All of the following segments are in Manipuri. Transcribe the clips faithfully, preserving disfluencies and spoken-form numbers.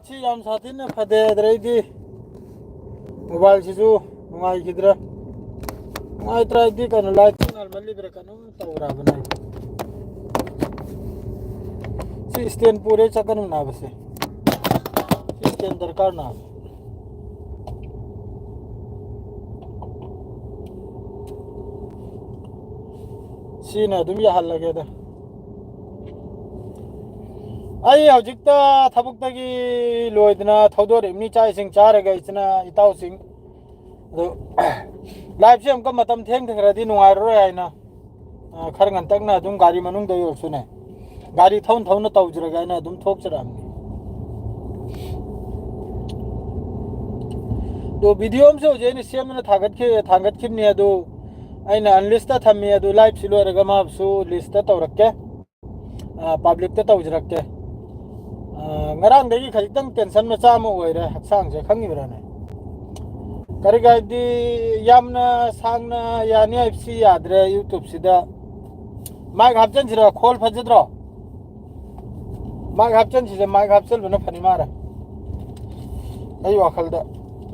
ꯁꯤ ꯌꯥꯝ ꯁꯥꯊꯤꯅ ꯐꯗꯦ, ꯑꯗꯨꯗꯩꯗꯤ ꯃꯣꯕꯥꯏꯜꯁꯤꯁꯨ ꯅꯨꯡꯉꯥꯏꯈꯤꯗ꯭ꯔꯦ꯫ ꯅꯨꯡꯉꯥꯏꯇ꯭ꯔꯗꯤ ꯀꯩꯅꯣ, ꯂꯥꯏꯠꯁꯤ ꯉꯥꯟꯃꯜꯂꯤꯕ꯭ꯔꯥ ꯀꯩꯅꯣꯝ ꯇꯧꯔꯕꯅꯦ꯫ ꯁꯤ ꯏꯁꯇꯦꯟ ꯄꯨꯔꯦ ꯆꯠꯀꯅꯨ ꯅꯥꯕꯁꯦ꯫ ꯁꯤ ꯏꯁꯇꯦꯟ ꯗꯔꯀꯥꯔ ꯅꯥꯕ꯫ ꯁꯤꯅ ꯑꯗꯨꯝ ꯌꯥꯍꯜꯂꯒꯦꯗ꯫ ꯑꯩ ꯍꯧꯖꯤꯛꯇ ꯊꯕꯛꯇꯒꯤ ꯂꯣꯏꯗꯅ ꯊꯧꯗꯣꯔꯛꯏꯕꯅꯤ, ꯆꯥꯛ ꯏꯁꯤꯡ ꯆꯥꯔꯒ ꯏꯆꯤꯟ ꯏꯇꯥꯎꯁꯤꯡ꯫ ꯑꯗꯨ ꯂꯥꯏꯐꯁꯦ ꯑꯃꯨꯛꯀ ꯃꯇꯝ ꯊꯦꯡꯊꯈ꯭ꯔꯗꯤ ꯅꯨꯡꯉꯥꯏꯔꯔꯣꯏ ꯍꯥꯏꯅ, ꯑ, ꯈꯔ ꯉꯟꯇꯛꯅ ꯑꯗꯨꯝ ꯒꯥꯔꯤ ꯃꯅꯨꯡꯗ ꯑꯣꯏꯔꯁꯨꯅꯦ, ꯒꯥꯔꯤ ꯊꯧꯅ ꯊꯧꯅ ꯇꯧꯖꯔꯒꯦ ꯍꯥꯏꯅ ꯑꯗꯨꯝ ꯊꯣꯛꯆꯔꯛꯑꯕꯅꯤ꯫ ꯑꯗꯣ ꯚꯤꯗꯤꯑꯣ ꯑꯃꯁꯨ ꯍꯧꯖꯤꯛ ꯑꯩꯅ ꯁꯦꯝꯗꯨꯅ ꯊꯥꯒꯠꯈꯤ-, ꯊꯥꯡꯒꯠꯈꯤꯕꯅꯤ, ꯑꯗꯨ ꯑꯩꯅ ꯑꯟꯂꯤꯁꯇ ꯊꯝꯃꯤ, ꯑꯗꯨ ꯂꯥꯏꯐꯁꯤ ꯂꯣꯏꯔꯒ ꯃꯥꯕꯨꯁꯨ ꯂꯤꯁꯇ ꯇꯧꯔꯛꯀꯦ꯫ ꯑ, ꯄꯕ꯭ꯂꯤꯛꯇ ꯇꯧꯖꯔꯛꯀꯦ꯫ ꯑ, ꯉꯔꯥꯡꯗꯒꯤ ꯈꯖꯤꯛꯇꯪ ꯇꯦꯟꯁꯟ ꯃꯆꯥ ꯑꯃ ꯑꯣꯏꯔꯦ ꯍꯛꯆꯥꯡꯁꯦ, ꯈꯪꯉꯤꯕ꯭ꯔꯥꯅꯦ? ꯀꯔꯤꯒꯤ ꯍꯥꯏꯗꯤ, ꯌꯥꯝꯅ ꯁꯥꯡꯅ ꯌꯥꯅꯤ ꯍꯥꯏꯕꯁꯤ ꯌꯥꯗ꯭ꯔꯦ ꯌꯨꯇ꯭ꯌꯨꯕꯁꯤꯗ꯫ ꯃꯥꯏꯛ ꯍꯥꯞꯆꯤꯟꯁꯤꯔꯣ? ꯈꯣꯜ ꯐꯖꯗ꯭ꯔꯣ? ꯃꯥꯏꯛ ꯍꯥꯞꯆꯤꯟꯁꯤꯁꯦ, ꯃꯥꯏꯛ ꯍꯥꯞꯆꯤꯟꯕꯅ ꯐꯅꯤ ꯃꯥꯔꯦ, ꯑꯩ ꯋꯥꯈꯜꯗ꯫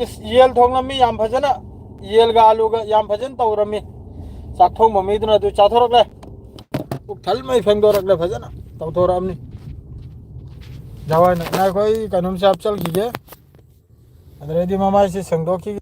ꯏꯁ, ꯌꯦꯟ ꯊꯣꯡꯂꯝꯃꯤ ꯌꯥꯝ ꯐꯖꯅ, ꯌꯦꯟꯒ ꯑꯥꯂꯨꯒ ꯌꯥꯝ ꯐꯖꯅ ꯇꯧꯔꯝꯃꯤ꯫ ꯆꯥꯛ ꯊꯣꯡꯕ ꯃꯤꯗꯨꯅ ꯑꯗꯨ ꯆꯥꯊꯣꯔꯛꯂꯦ꯫ ꯄꯨꯛ ꯊꯜꯃꯩ ꯐꯦꯡꯗꯣꯔꯛꯂꯦ, ꯐꯖꯅ ꯇꯧꯊꯣꯔꯛꯑꯝꯅꯤ꯫ ꯖꯋꯥꯏꯅ ꯉꯥꯏꯈꯣ, ꯑꯩ ꯀꯩꯅꯣꯝꯁꯦ ꯍꯥꯞꯆꯤꯟꯈꯤꯒꯦ, ꯑꯗꯨꯗꯩꯗꯤ ꯃꯃꯥꯏꯁꯦ ꯁꯦꯡꯗꯣꯛꯈꯤꯒꯦ꯫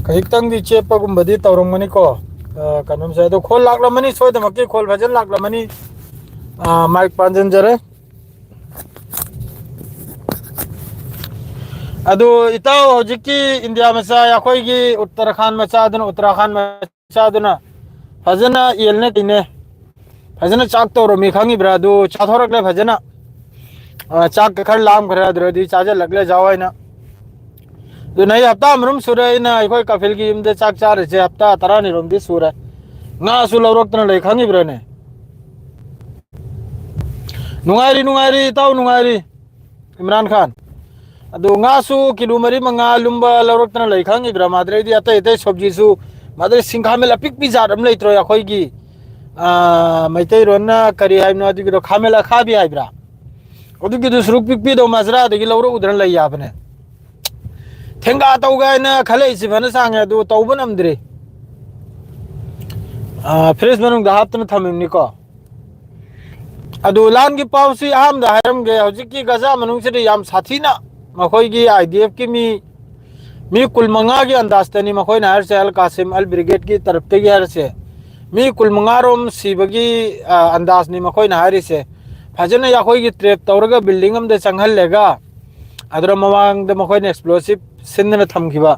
ꯈꯖꯤꯛꯇꯪꯗꯤ ꯆꯦꯞꯄꯒꯨꯝꯕꯗꯤ ꯇꯧꯔꯝꯒꯅꯤꯀꯣ, ꯑ, ꯀꯩꯅꯣꯝꯁꯦ꯫ ꯑꯗꯣ ꯈꯣꯜ ꯂꯥꯛꯂꯝꯃꯅꯤ, ꯁꯣꯏꯗꯃꯛꯀꯤ ꯈꯣꯜ ꯐꯖꯅ ꯂꯥꯛꯂꯝꯃꯅꯤ꯫ ꯑ, ꯃꯥꯏꯛ ꯄꯥꯟꯁꯤꯟꯖꯔꯦ꯫ ꯑꯗꯨ ꯏꯇꯥꯎ, ꯍꯧꯖꯤꯛꯀꯤ ꯏꯟꯗꯤꯌꯥ ꯃꯆꯥ, ꯑꯩꯈꯣꯏꯒꯤ ꯎꯠꯇꯔꯈꯥꯟ ꯃꯆꯥꯗꯨꯅ, ꯎꯠꯇꯔꯈꯥꯟ ꯃꯆꯥꯗꯨꯅ ꯐꯖꯅ ꯌꯦꯜꯅꯦ ꯀꯩꯅꯦ, ꯐꯖꯅ ꯆꯥꯛ ꯇꯧꯔꯝꯃꯤ, ꯈꯪꯉꯤꯕ꯭ꯔꯥ? ꯑꯗꯨ ꯆꯥꯊꯣꯔꯛꯂꯦ ꯐꯖꯅ꯫ ꯑ, ꯆꯥꯛꯀ ꯈꯔ ꯂꯥꯝꯈ꯭ꯔꯦ, ꯑꯗꯨꯗꯤ ꯆꯥꯁꯤꯜꯂꯛꯂꯦ ꯖꯋꯥꯏꯅ꯫ ꯑꯗꯨꯅ ꯑꯩ ꯍꯞꯇꯥ ꯑꯃꯔꯣꯝ ꯁꯨꯔꯦ ꯑꯩꯅ ꯑꯩꯈꯣꯏ ꯀꯐꯤꯜꯒꯤ ꯌꯨꯝꯗ ꯆꯥꯛ ꯆꯥꯔꯤꯁꯦ, ꯍꯞꯇꯥ ꯇꯔꯥꯅꯤꯔꯣꯝꯗꯤ ꯁꯨꯔꯦ꯫ ꯉꯥꯁꯨ ꯂꯧꯔꯛꯇꯅ ꯂꯩ, ꯈꯪꯉꯤꯕ꯭ꯔꯥꯅꯦ? ꯅꯨꯡꯉꯥꯏꯔꯤ, ꯅꯨꯡꯉꯥꯏꯔꯤ ꯏꯇꯥꯎ, ꯅꯨꯡꯉꯥꯏꯔꯤ꯫ ꯏꯝꯔꯥꯟ ꯈꯥꯟ꯫ ꯑꯗꯨ ꯉꯥꯁꯨ ꯀꯤꯂꯣ ꯃꯔꯤ ꯃꯉꯥ ꯂꯨꯝꯕ ꯂꯧꯔꯛꯇꯅ ꯂꯩ, ꯈꯪꯉꯤꯗ꯭ꯔꯥ? ꯃꯥꯗ꯭ꯔꯩꯗꯤ ꯑꯇꯩ ꯑꯇꯩ ꯁꯣꯕꯖꯤꯁꯨ, ꯃꯥꯗ꯭ꯔꯩ ꯁꯤꯡꯈꯥꯃꯦꯜ ꯑꯄꯤꯛꯄꯤ ꯖꯥꯠ ꯑꯃ ꯂꯩꯇ꯭ꯔꯣ ꯑꯩꯈꯣꯏꯒꯤ, ꯑꯥ, ꯃꯩꯇꯩꯔꯣꯟꯅ ꯀꯔꯤ ꯍꯥꯏꯕꯅꯣ ꯑꯗꯨꯒꯤꯗꯣ, ꯈꯥꯃꯦꯜ ꯑꯈꯥꯕꯤ ꯍꯥꯏꯕ꯭ꯔꯥ? ꯑꯗꯨꯒꯤꯗꯨ ꯁꯨꯔꯨꯛ ꯄꯤꯛꯄꯤꯗꯣ ꯃꯖꯔꯥꯗꯒꯤ ꯂꯧꯔꯛꯎꯗꯅ ꯂꯩ ꯌꯥꯕꯅꯦ꯫ ꯊꯦꯡꯒꯥ ꯇꯧꯒꯦ ꯍꯥꯏꯅ ꯈꯜꯂꯛꯏꯁꯤ ꯐꯅ ꯁꯥꯡꯉꯦ, ꯑꯗꯨ ꯇꯧꯕ ꯉꯝꯗ꯭ꯔꯤ꯫ ꯑꯥ, ꯐ꯭ꯔꯤꯖ ꯃꯅꯨꯡꯗ ꯍꯥꯞꯇꯅ ꯊꯝꯃꯤꯕꯅꯤꯀꯣ꯫ ꯑꯗꯨ ꯂꯥꯟꯒꯤ ꯄꯥꯎꯁꯤ ꯑꯍꯥꯟꯕꯗ ꯍꯥꯏꯔꯝꯒꯦ꯫ ꯍꯧꯖꯤꯛꯀꯤ ꯒꯖꯥ ꯃꯅꯨꯡꯁꯤꯗ ꯌꯥꯝ ꯁꯥꯊꯤꯅ ꯃꯈꯣꯏꯒꯤ ꯑꯥꯏ ꯗꯤ ꯑꯦꯐꯀꯤ ꯃꯤ, ꯃꯤ ꯀꯨꯟ ꯃꯉꯥꯒꯤ ꯑꯟꯗꯥꯖꯇꯅꯤ ꯃꯈꯣꯏꯅ ꯍꯥꯏꯔꯤꯁꯦ, ꯑꯜ ꯀꯥꯁꯤꯝ ꯑꯜ ꯕ꯭ꯔꯤꯒꯦꯗꯀꯤ ꯇꯔꯞꯇꯒꯤ ꯍꯥꯏꯔꯤꯁꯦ꯫ ꯃꯤ ꯀꯨꯟ ꯃꯉꯥꯔꯣꯝ ꯁꯤꯕꯒꯤ, ꯑ, ꯑꯟꯗꯥꯖꯅꯤ ꯃꯈꯣꯏꯅ ꯍꯥꯏꯔꯤꯁꯦ꯫ ꯐꯖꯅ ꯑꯩꯈꯣꯏꯒꯤ ꯇ꯭ꯔꯦꯞ ꯇꯧꯔꯒ ꯕꯤꯜꯗꯤꯡ ꯑꯃꯗ ꯆꯪꯍꯜꯂꯒ ꯑꯗꯨꯗ ꯃꯃꯥꯡꯗ ꯃꯈꯣꯏꯅ ꯑꯦꯛꯁꯄ꯭ꯂꯣꯁꯤꯞ ꯁꯤꯟꯗꯅ ꯊꯝꯈꯤꯕ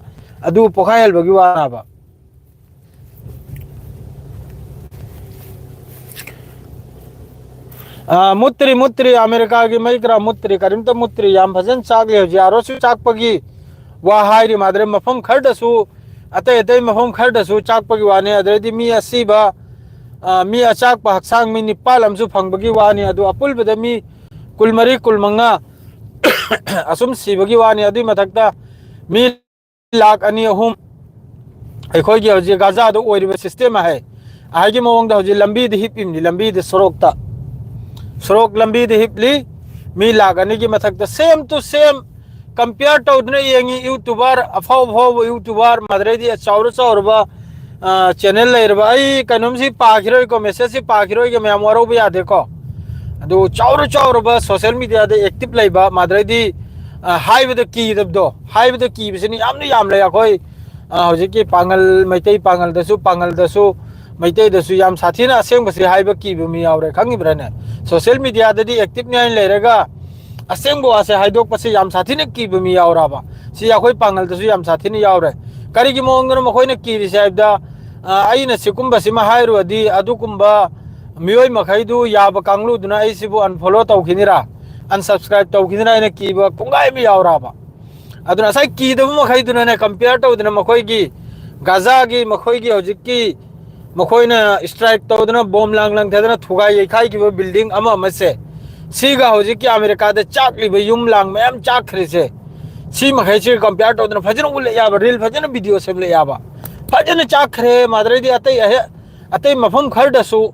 ꯑꯗꯨ ꯄꯣꯈꯥꯏꯍꯟꯕꯒꯤ ꯋꯥꯅꯦꯕ꯫ ꯑ, ꯃꯨꯠꯇ꯭ꯔꯤ, ꯃꯨꯠꯇ꯭ꯔꯤ, ꯑꯃꯦꯔꯤꯀꯥꯒꯤ ꯃꯩ ꯈꯔ ꯃꯨꯠꯇ꯭ꯔꯤ, ꯀꯔꯤꯝꯇ ꯃꯨꯠꯇ꯭ꯔꯤ, ꯌꯥꯝ ꯐꯖꯅ ꯆꯥꯛꯂꯤ ꯍꯧꯖꯤꯛ꯫ ꯑꯥꯔ ꯑꯣ ꯁꯤ ꯆꯥꯛꯄꯒꯤ ꯋꯥ ꯍꯥꯏꯔꯤ ꯃꯥꯗ꯭ꯔꯦ, ꯃꯐꯝ ꯈꯔꯗꯁꯨ, ꯑꯇꯩ ꯑꯇꯩ ꯃꯐꯝ ꯈꯔꯗꯁꯨ ꯆꯥꯛꯄꯒꯤ ꯋꯥꯅꯤ꯫ ꯑꯗꯩꯗꯤ ꯃꯤ ꯑꯁꯤꯕ, ꯑ, ꯃꯤ ꯑꯆꯥꯛꯄ ꯍꯛꯆꯥꯡ ꯃꯤ ꯅꯤꯄꯥꯜ ꯑꯃꯁꯨ ꯐꯪꯕꯒꯤ ꯋꯥꯅꯤ꯫ ꯑꯗꯨ ꯑꯄꯨꯟꯕꯗ ꯃꯤ ꯀꯨꯟꯃꯔꯤ, ꯀꯨꯟꯃꯉꯥ ꯑꯁꯨꯝ ꯁꯤꯕꯒꯤ ꯋꯥꯅꯤ꯫ ꯑꯗꯨꯒꯤ ꯃꯊꯛꯇ ꯃꯤ ꯂꯥꯛ ꯑꯅꯤ, ꯑꯍꯨꯝ ꯑꯩꯈꯣꯏꯒꯤ ꯍꯧꯖꯤꯛ ꯒꯥꯖꯥꯗ ꯑꯣꯏꯔꯤꯕ ꯁꯤꯁꯇꯦꯝ ꯍꯥꯏ, ꯍꯥꯏꯒꯤ ꯃꯑꯣꯡꯗ ꯍꯧꯖꯤꯛ ꯂꯝꯕꯤꯗ ꯍꯤꯞꯄꯤꯕꯅꯤ, ꯂꯝꯕꯤꯗ, ꯁꯣꯔꯣꯛꯇ, ꯁꯣꯔꯣꯛ ꯂꯝꯕꯤꯗ ꯍꯤꯞꯂꯤ꯫ ꯃꯤ ꯂꯥꯛ ꯑꯅꯤꯒꯤ ꯃꯊꯛꯇ, same to same compare ꯇꯧꯗꯨꯅ ꯌꯦꯡꯉꯤ꯫ ꯌꯨꯇꯨꯕꯔ, ꯑꯐꯥꯎ ꯑꯐꯥꯎꯕ ꯌꯨꯇꯨꯕꯔ, ꯃꯗꯨꯗꯩꯗꯤ ꯆꯥꯎꯔ ꯆꯥꯎꯔꯕ, ꯑ, ꯆꯦꯅꯦꯜ ꯂꯩꯔꯕ, ꯑꯩ ꯀꯩꯅꯣꯝꯁꯤ ꯄꯥꯈꯤꯔꯣꯏꯀꯣ, ꯃꯦꯁꯦꯖꯁꯤ ꯄꯥꯈꯤꯔꯣꯏꯒꯦ, ꯃꯌꯥꯝ ꯋꯥꯔꯧꯕ ꯌꯥꯗꯦꯀꯣ꯫ ꯑꯗꯨ ꯆꯥꯎꯔ ꯆꯥꯎꯔꯕ ꯁꯣꯁꯦꯜ ꯃꯤꯗꯤꯌꯥꯗ ꯑꯦꯛꯇꯤꯚ ꯂꯩꯕ, ꯃꯗꯨꯗꯩꯗꯤ, ꯑ, ꯍꯥꯏꯕꯗ ꯀꯤꯗꯕꯗꯣ, ꯍꯥꯏꯕꯗ ꯀꯤꯕꯁꯤꯅ ꯌꯥꯝꯅ ꯌꯥꯝꯂꯦ꯫ ꯑꯩꯈꯣꯏ, ꯑ, ꯍꯧꯖꯤꯛꯀꯤ ꯄꯥꯡꯒꯜ, ꯃꯩꯇꯩ ꯄꯥꯡꯒꯜꯗꯁꯨ, ꯄꯥꯡꯒꯜꯗꯁꯨ, ꯃꯩꯇꯩꯗꯁꯨ ꯌꯥꯝ ꯁꯥꯊꯤꯅ ꯑꯁꯦꯡꯕꯁꯤ ꯍꯥꯏꯕ ꯀꯤꯕ ꯃꯤ ꯌꯥꯎꯔꯦ, ꯈꯪꯉꯤꯕ꯭ꯔꯥꯅꯦ? ꯁꯣꯁꯦꯜ ꯃꯤꯗꯤꯌꯥꯗꯗꯤ ꯑꯦꯛꯇꯤꯚꯅꯤ ꯍꯥꯏꯅ ꯂꯩꯔꯒ ꯑꯁꯦꯡꯕ ꯋꯥꯁꯦ ꯍꯥꯏꯗꯣꯛꯄꯁꯦ ꯌꯥꯝ ꯁꯥꯊꯤꯅ ꯀꯤꯕ ꯃꯤ ꯌꯥꯎꯔꯕ꯫ ꯁꯤ ꯑꯩꯈꯣꯏ ꯄꯥꯡꯒꯜꯗꯁꯨ ꯌꯥꯝ ꯁꯥꯊꯤꯅ ꯌꯥꯎꯔꯦ꯫ ꯀꯔꯤꯒꯤ ꯃꯑꯣꯡꯗꯅꯣ ꯃꯈꯣꯏꯅ ꯀꯤꯔꯤꯁꯦ ꯍꯥꯏꯕꯗ, ꯑ, ꯑꯩꯅ ꯁꯤꯒꯨꯝꯕꯁꯤꯃ ꯍꯥꯏꯔꯨꯔꯗꯤ ꯑꯗꯨꯒꯨꯝꯕ ꯃꯤꯑꯣꯏ ꯃꯈꯩꯗꯨ ꯌꯥꯕ ꯀꯥꯡꯂꯨꯗꯨꯅ ꯑꯩꯁꯤꯕꯨ unfollow ꯇꯧꯈꯤꯅꯤꯔꯥ, unsubscribe ꯇꯧꯈꯤꯅꯤꯔꯥ ꯍꯥꯏꯅ ꯀꯤꯕ ꯀꯣꯡꯒꯥꯏ ꯑꯃ ꯌꯥꯎꯔꯛꯑꯕ꯫ ꯑꯗꯨꯅ ꯉꯁꯥꯏ ꯀꯤꯗꯕ ꯃꯈꯩꯗꯨꯅꯅꯦ, compare ꯇꯧꯗꯅ ꯃꯈꯣꯏꯒꯤ ꯒꯥꯖꯥꯒꯤ, ꯃꯈꯣꯏꯒꯤ ꯍꯧꯖꯤꯛꯀꯤ ꯃꯈꯣꯏꯅ strike ꯇꯧꯗꯅ, ꯕꯣꯝ ꯂꯥꯡ ꯂꯪꯊꯗꯅ ꯊꯨꯒꯥꯏ ꯌꯩꯈꯥꯏꯈꯤꯕ building ꯑꯃ ꯑꯃꯁꯦ, ꯁꯤꯒ ꯍꯧꯖꯤꯛꯀꯤ ꯑꯃꯦꯔꯤꯀꯥꯗ ꯆꯥꯛꯂꯤꯕ ꯌꯨꯝ ꯂꯥꯡ ꯃꯌꯥꯝ ꯆꯥꯛꯈ꯭ꯔꯤꯁꯦ, ꯁꯤ ꯃꯈꯩꯁꯤꯒ ꯀꯝꯄꯤꯌꯔ ꯇꯧꯗꯅ ꯐꯖꯅ ꯎꯠꯂꯛ ꯌꯥꯕ, ꯔꯤꯜ ꯐꯖꯅ, ꯚꯤꯗꯤꯑꯣ ꯁꯦꯝꯂꯛ ꯌꯥꯕ, ꯐꯖꯅ ꯆꯥꯛꯈ꯭ꯔꯦ꯫ ꯃꯥꯗ꯭ꯔꯩꯗꯤ ꯑꯇꯩ ꯑꯍꯦ-, ꯑꯇꯩ ꯃꯐꯝ ꯈꯔꯗꯁꯨ,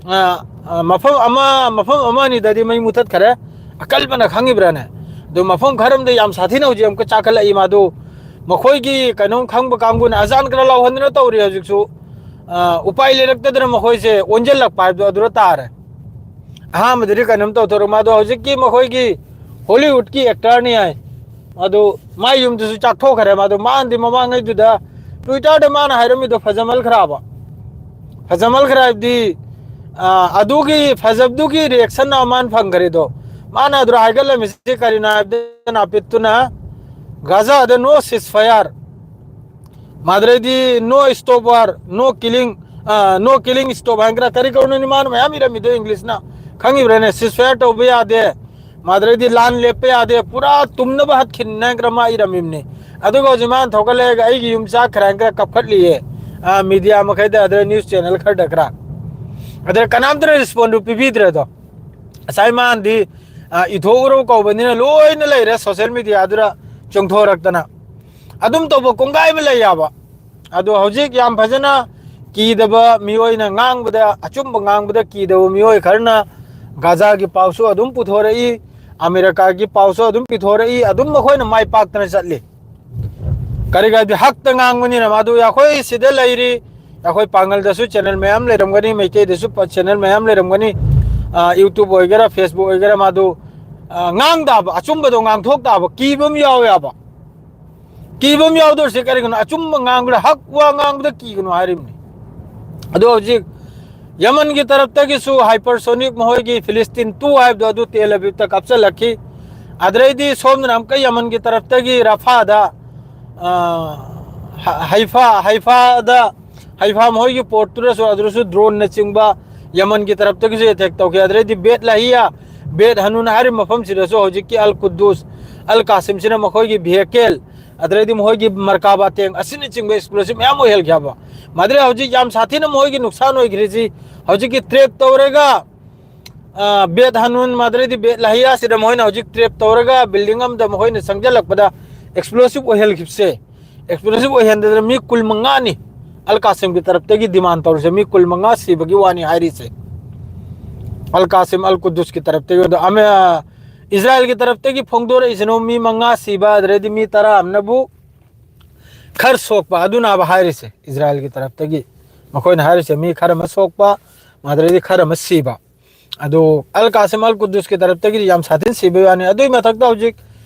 ꯑ, ꯑ, ꯃꯐꯝ ꯑꯃ, ꯃꯐꯝ ꯑꯃ ꯑꯅꯤꯗꯗꯤ ꯃꯩ ꯃꯨꯊꯠꯈꯔꯦ, ꯑꯀꯜꯕꯅ ꯈꯪꯉꯤꯕ꯭ꯔꯥꯅꯦ? ꯑꯗꯨ ꯃꯐꯝ ꯈꯔ ꯑꯃꯗ ꯌꯥꯝ ꯁꯥꯊꯤꯅ ꯍꯧꯖꯤꯛ ꯑꯃꯨꯛꯀ ꯆꯥꯈꯠꯂꯛꯏ꯫ ꯃꯥꯗꯨ ꯃꯈꯣꯏꯒꯤ ꯀꯩꯅꯣꯝ ꯈꯪꯕ ꯀꯥꯡꯕꯨꯅ ꯑꯖꯥꯟ ꯈꯔ ꯂꯥꯎꯍꯟꯗꯅ ꯇꯧꯔꯤ ꯍꯧꯖꯤꯛꯁꯨ꯫ ꯑ, ꯎꯄꯥꯏ ꯂꯩꯔꯛꯇꯗꯅ ꯃꯈꯣꯏꯁꯦ ꯑꯣꯟꯁꯤꯜꯂꯛꯄ ꯍꯥꯏꯕꯗꯣ ꯑꯗꯨꯗ ꯇꯥꯔꯦ꯫ ꯑꯍꯥꯟꯕꯗꯗꯤ ꯀꯩꯅꯣꯝ ꯇꯧꯊꯣꯔꯛ, ꯃꯥꯗꯣ ꯍꯧꯖꯤꯛꯀꯤ ꯃꯈꯣꯏꯒꯤ ꯍꯣꯂꯤꯋꯨꯗꯀꯤ ꯑꯦꯛꯇꯔꯅꯤ ꯍꯥꯏ꯫ ꯑꯗꯨ ꯃꯥꯏ ꯌꯨꯝꯗꯨꯁꯨ ꯆꯥꯛꯊꯣꯛꯈ꯭ꯔꯦ꯫ ꯃꯥꯗꯣ ꯃꯥꯅꯗꯤ ꯃꯃꯥꯡꯉꯩꯗꯨꯗ Twitter-ꯗ ꯃꯥꯅ ꯍꯥꯏꯔꯝꯃꯤꯗꯣ ꯐꯖꯃꯟꯈ꯭ꯔꯕ, ꯐꯖꯃꯟꯈ꯭ꯔꯦ ꯍꯥꯏꯕꯗꯤ, ꯑ, ꯑꯗꯨꯒꯤ ꯐꯖꯕꯗꯨꯒꯤ reaction ꯑꯃ ꯃꯥꯅ ꯐꯪꯈ꯭ꯔꯦꯗꯣ꯫ ꯃꯥꯅ ꯑꯗꯨꯗ ꯍꯥꯏꯒꯠꯂꯝꯃꯤꯁꯤ ꯀꯔꯤꯅꯣ ꯍꯥꯏꯕꯗ, ꯅꯥꯄꯤꯠꯇꯨꯅ ꯒꯥꯖꯥꯗ no ceasefire, ꯃꯥꯗ꯭ꯔꯩꯗꯤ no stop war, no killing, ꯑ, no killing stop ꯍꯥꯏꯒ꯭ꯔꯥ ꯀꯔꯤ ꯀꯧꯅꯣꯅꯤ ꯃꯥꯅ ꯃꯌꯥꯝ ꯏꯔꯝꯃꯤꯗꯣ ꯏꯪꯂꯤꯁꯅ, ꯈꯪꯉꯤꯕ꯭ꯔꯥꯅꯦ? Ceasefire ꯇꯧꯕ ꯌꯥꯗꯦ, ꯃꯥꯗ꯭ꯔꯩꯗꯤ ꯂꯥꯟ ꯂꯦꯞꯄ ꯌꯥꯗꯦ, ꯄꯨꯔꯥ ꯇꯨꯝꯅꯕ ꯍꯠꯈꯤꯅꯤ ꯍꯥꯏꯒ꯭ꯔꯥ ꯃꯥ ꯏꯔꯝꯃꯤꯕꯅꯤ꯫ ꯑꯗꯨꯒ ꯍꯧꯖꯤꯛ ꯃꯥꯅ ꯊꯣꯛꯒꯠꯂꯛꯑꯒ ꯑꯩꯒꯤ ꯌꯨꯝ ꯆꯥꯛꯈ꯭ꯔꯦ ꯍꯥꯏꯅ ꯈꯔ ꯀꯞꯈꯠꯂꯤꯌꯦ꯫ ꯑ, ꯃꯤꯗꯤꯌꯥ ꯃꯈꯩꯗ, ꯑꯗꯨꯗ news channel ꯈꯔꯗ ꯈꯔ, ꯑꯗꯨꯗ ꯀꯅꯥꯝꯇꯅ respond ꯄꯤꯕꯤꯗ꯭ꯔꯦꯗꯣ꯫ ꯉꯁꯥꯏ ꯃꯥꯅꯗꯤ, ꯑ, ꯏꯊꯣꯛꯎꯔꯣ ꯀꯧꯕꯅꯤꯅ ꯂꯣꯏꯅ ꯂꯩꯔꯦ social media-ꯗꯨꯗ ꯆꯣꯡꯊꯣꯔꯛꯇꯅ꯫ ꯑꯗꯨꯝ ꯇꯧꯕ ꯀꯣꯡꯒꯥꯏ ꯑꯃ ꯂꯩ ꯌꯥꯕ꯫ ꯑꯗꯣ ꯍꯧꯖꯤꯛ ꯌꯥꯝ ꯐꯖꯅ ꯀꯤꯗꯕ ꯃꯤꯑꯣꯏꯅ ꯉꯥꯡꯕꯗ, ꯑꯆꯨꯝꯕ ꯉꯥꯡꯕꯗ ꯀꯤꯗꯕ ꯃꯤꯑꯣꯏ ꯈꯔꯅ ꯒꯥꯖꯥꯒꯤ ꯄꯥꯎꯁꯨ ꯑꯗꯨꯝ ꯄꯨꯊꯣꯔꯛꯏ, ꯑꯃꯦꯔꯤꯀꯥꯒꯤ ꯄꯥꯎꯁꯨ ꯑꯗꯨꯝ ꯄꯨꯊꯣꯔꯛꯏ, ꯑꯗꯨꯝ ꯃꯈꯣꯏꯅ ꯃꯥꯏ ꯄꯥꯛꯇꯅ ꯆꯠꯂꯤ꯫ ꯀꯔꯤꯒꯤꯗꯤ ꯍꯛꯇ ꯉꯥꯡꯕꯅꯤꯅ ꯃꯥꯗꯨ ꯑꯩꯈꯣꯏ ꯁꯤꯗ ꯂꯩꯔꯤ, ꯑꯩꯈꯣꯏ ꯄꯥꯡꯒꯜꯗꯁꯨ channel ꯃꯌꯥꯝ ꯂꯩꯔꯝꯒꯅꯤ, ꯃꯩꯇꯩꯗꯁꯨ ꯄ-, channel ꯃꯌꯥꯝ ꯂꯩꯔꯝꯒꯅꯤ, ꯑ, YouTube ꯑꯣꯏꯒꯦꯔꯥ, Facebook ꯑꯣꯏꯒꯦꯔꯥ, ꯃꯥꯗꯨ, ꯑ, ꯉꯥꯡ ꯇꯥꯕ, ꯑꯆꯨꯝꯕꯗꯣ ꯉꯥꯡꯊꯣꯛ ꯇꯥꯕ, ꯀꯤꯕ ꯑꯃ ꯌꯥꯎꯋꯦꯕ꯫ ꯀꯤꯕ ꯑꯃ ꯌꯥꯎꯗꯧꯔꯤꯁꯦ ꯀꯔꯤꯒꯤꯅꯣ? ꯑꯆꯨꯝꯕ ꯉꯥꯡꯕꯗ, ꯍꯛ ꯋꯥ ꯉꯥꯡꯕꯗ ꯀꯤꯒꯅꯨ ꯍꯥꯏꯔꯤꯕꯅꯤ꯫ ꯑꯗꯣ ꯍꯧꯖꯤꯛ ꯌꯃꯟꯒꯤ ꯇꯔꯞꯇꯒꯤꯁꯨ hypersonic ꯃꯈꯣꯏꯒꯤ Philistine two ꯍꯥꯏꯕꯗꯣ ꯑꯗꯨ ꯇꯦꯜ ꯑꯕꯤꯕꯇ ꯀꯥꯞꯆꯜꯂꯛꯈꯤ꯫ ꯑꯗꯨꯗꯩꯗꯤ ꯁꯣꯝꯗꯅ ꯑꯃꯨꯛꯀ ꯌꯃꯟꯒꯤ ꯇꯔꯞꯇꯒꯤ ꯔꯐꯥꯗ, ꯑ, ꯍ-, ꯍꯩꯐꯥ, ꯍꯩꯐꯥꯗ, ꯍꯩꯐꯥ ꯃꯈꯣꯏꯒꯤ portꯇꯨꯗꯁꯨ ꯑꯗꯨꯗꯁꯨ droneꯅꯆꯤꯡꯕ ꯌꯃꯟꯒꯤ ꯇꯔꯞꯇꯒꯤꯁꯨ attack ꯇꯧꯈꯤ꯫ ꯑꯗꯨꯗꯩꯗꯤ ꯕꯦꯠ ꯂꯍꯤꯌꯥ, ꯕꯦꯠ ꯍꯅꯨꯟ ꯍꯥꯏꯔꯤꯕ ꯃꯐꯝꯁꯤꯗꯁꯨ ꯍꯧꯖꯤꯛꯀꯤ ꯑꯜ ꯀꯨꯗꯨꯁ, ꯑꯜ ꯀꯥꯁꯤꯝꯁꯤꯅ ꯃꯈꯣꯏꯒꯤ vehicle, ꯑꯗꯨꯗꯩꯗꯤ ꯃꯈꯣꯏꯒꯤ ꯃꯔꯀꯥꯕꯥ tank ꯑꯁꯤꯅꯆꯤꯡꯕ explosive ꯃꯌꯥꯝ ꯑꯣꯏꯍꯜꯈꯤ ꯍꯥꯏꯕ꯫ ꯃꯗꯨꯗꯩ ꯍꯧꯖꯤꯛ ꯌꯥꯝ ꯁꯥꯊꯤꯅ ꯃꯈꯣꯏꯒꯤ ꯅꯨꯡꯁꯥꯟ ꯑꯣꯏꯈ꯭ꯔꯤꯁꯤ ꯍꯧꯖꯤꯛꯀꯤ track ꯇꯧꯔꯒ ꯕꯦꯠ ꯍꯅꯨꯟ ꯃꯥꯗ꯭ꯔꯩꯗꯤ ꯕꯦꯠ ꯂꯍꯤꯌꯥꯁꯤꯗ ꯃꯈꯣꯏꯅ ꯍꯧꯖꯤꯛ ꯇ꯭ꯔꯦꯞ ꯇꯧꯔꯒ ꯕꯤꯜꯗꯤꯡ ꯑꯃꯗ ꯃꯈꯣꯏꯅ ꯆꯪꯁꯤꯜꯂꯛꯄꯗ ꯑꯦꯛꯁꯄ꯭ꯂꯣꯁꯤꯞ ꯑꯣꯏꯍꯜꯈꯤꯕꯁꯦ, ꯑꯦꯛꯁꯄ꯭ꯂꯣꯁꯤꯞ ꯑꯣꯏꯍꯟꯗꯗꯅ ꯃꯤ ꯀꯨꯟ ꯃꯉꯥꯅꯤ ꯑꯜ ꯀꯥꯁꯤꯝꯒꯤ ꯇꯔꯞꯇꯒꯤ ꯗꯤꯃꯥꯟ ꯇꯧꯔꯤꯁꯦ, ꯃꯤ ꯀꯨꯟ ꯃꯉꯥ ꯁꯤꯕꯒꯤ ꯋꯥꯅꯤ ꯍꯥꯏꯔꯤꯁꯦ꯫ ꯑꯜ ꯀꯥꯁꯤꯝ ꯑꯜ ꯀꯨꯗꯨꯁꯀꯤ ꯇꯔꯞꯇꯒꯤ ꯑꯗꯣ ꯑꯃ ꯏꯁꯔꯥꯌꯦꯜꯒꯤ ꯇꯔꯞꯇꯒꯤ ꯐꯣꯡꯗꯣꯔꯛꯏꯁꯤꯅ ꯃꯤ ꯃꯉꯥ ꯁꯤꯕ, ꯑꯗꯨꯗꯩꯗꯤ ꯃꯤ ꯇꯔꯥ ꯑꯃꯅꯕꯨ ꯈꯔ ꯁꯣꯛꯄ ꯑꯗꯨꯅꯕ ꯍꯥꯏꯔꯤꯁꯦ꯫ ꯏꯁꯔꯥꯌꯦꯜꯒꯤ ꯇꯔꯞꯇꯒꯤ ꯃꯈꯣꯏꯅ ꯍꯥꯏꯔꯤꯁꯦ ꯃꯤ ꯈꯔ ꯑꯃ ꯁꯣꯛꯄ, ꯑꯗꯨꯗꯩꯗꯤ ꯈꯔ ꯑꯃ ꯁꯤꯕ꯫ ꯑꯗꯨ ꯑꯜ ꯀꯥꯁꯤꯝ ꯑꯜ ꯀꯨꯗꯨꯁꯀꯤ ꯇꯔꯞꯇꯒꯤꯗꯤ ꯌꯥꯝ ꯁꯥꯊꯤꯅ ꯁꯤꯕꯒꯤ ꯋꯥꯅꯤ꯫ ꯑꯗꯨꯒꯤ ꯃꯊꯛꯇ ꯍꯧꯖꯤꯛ,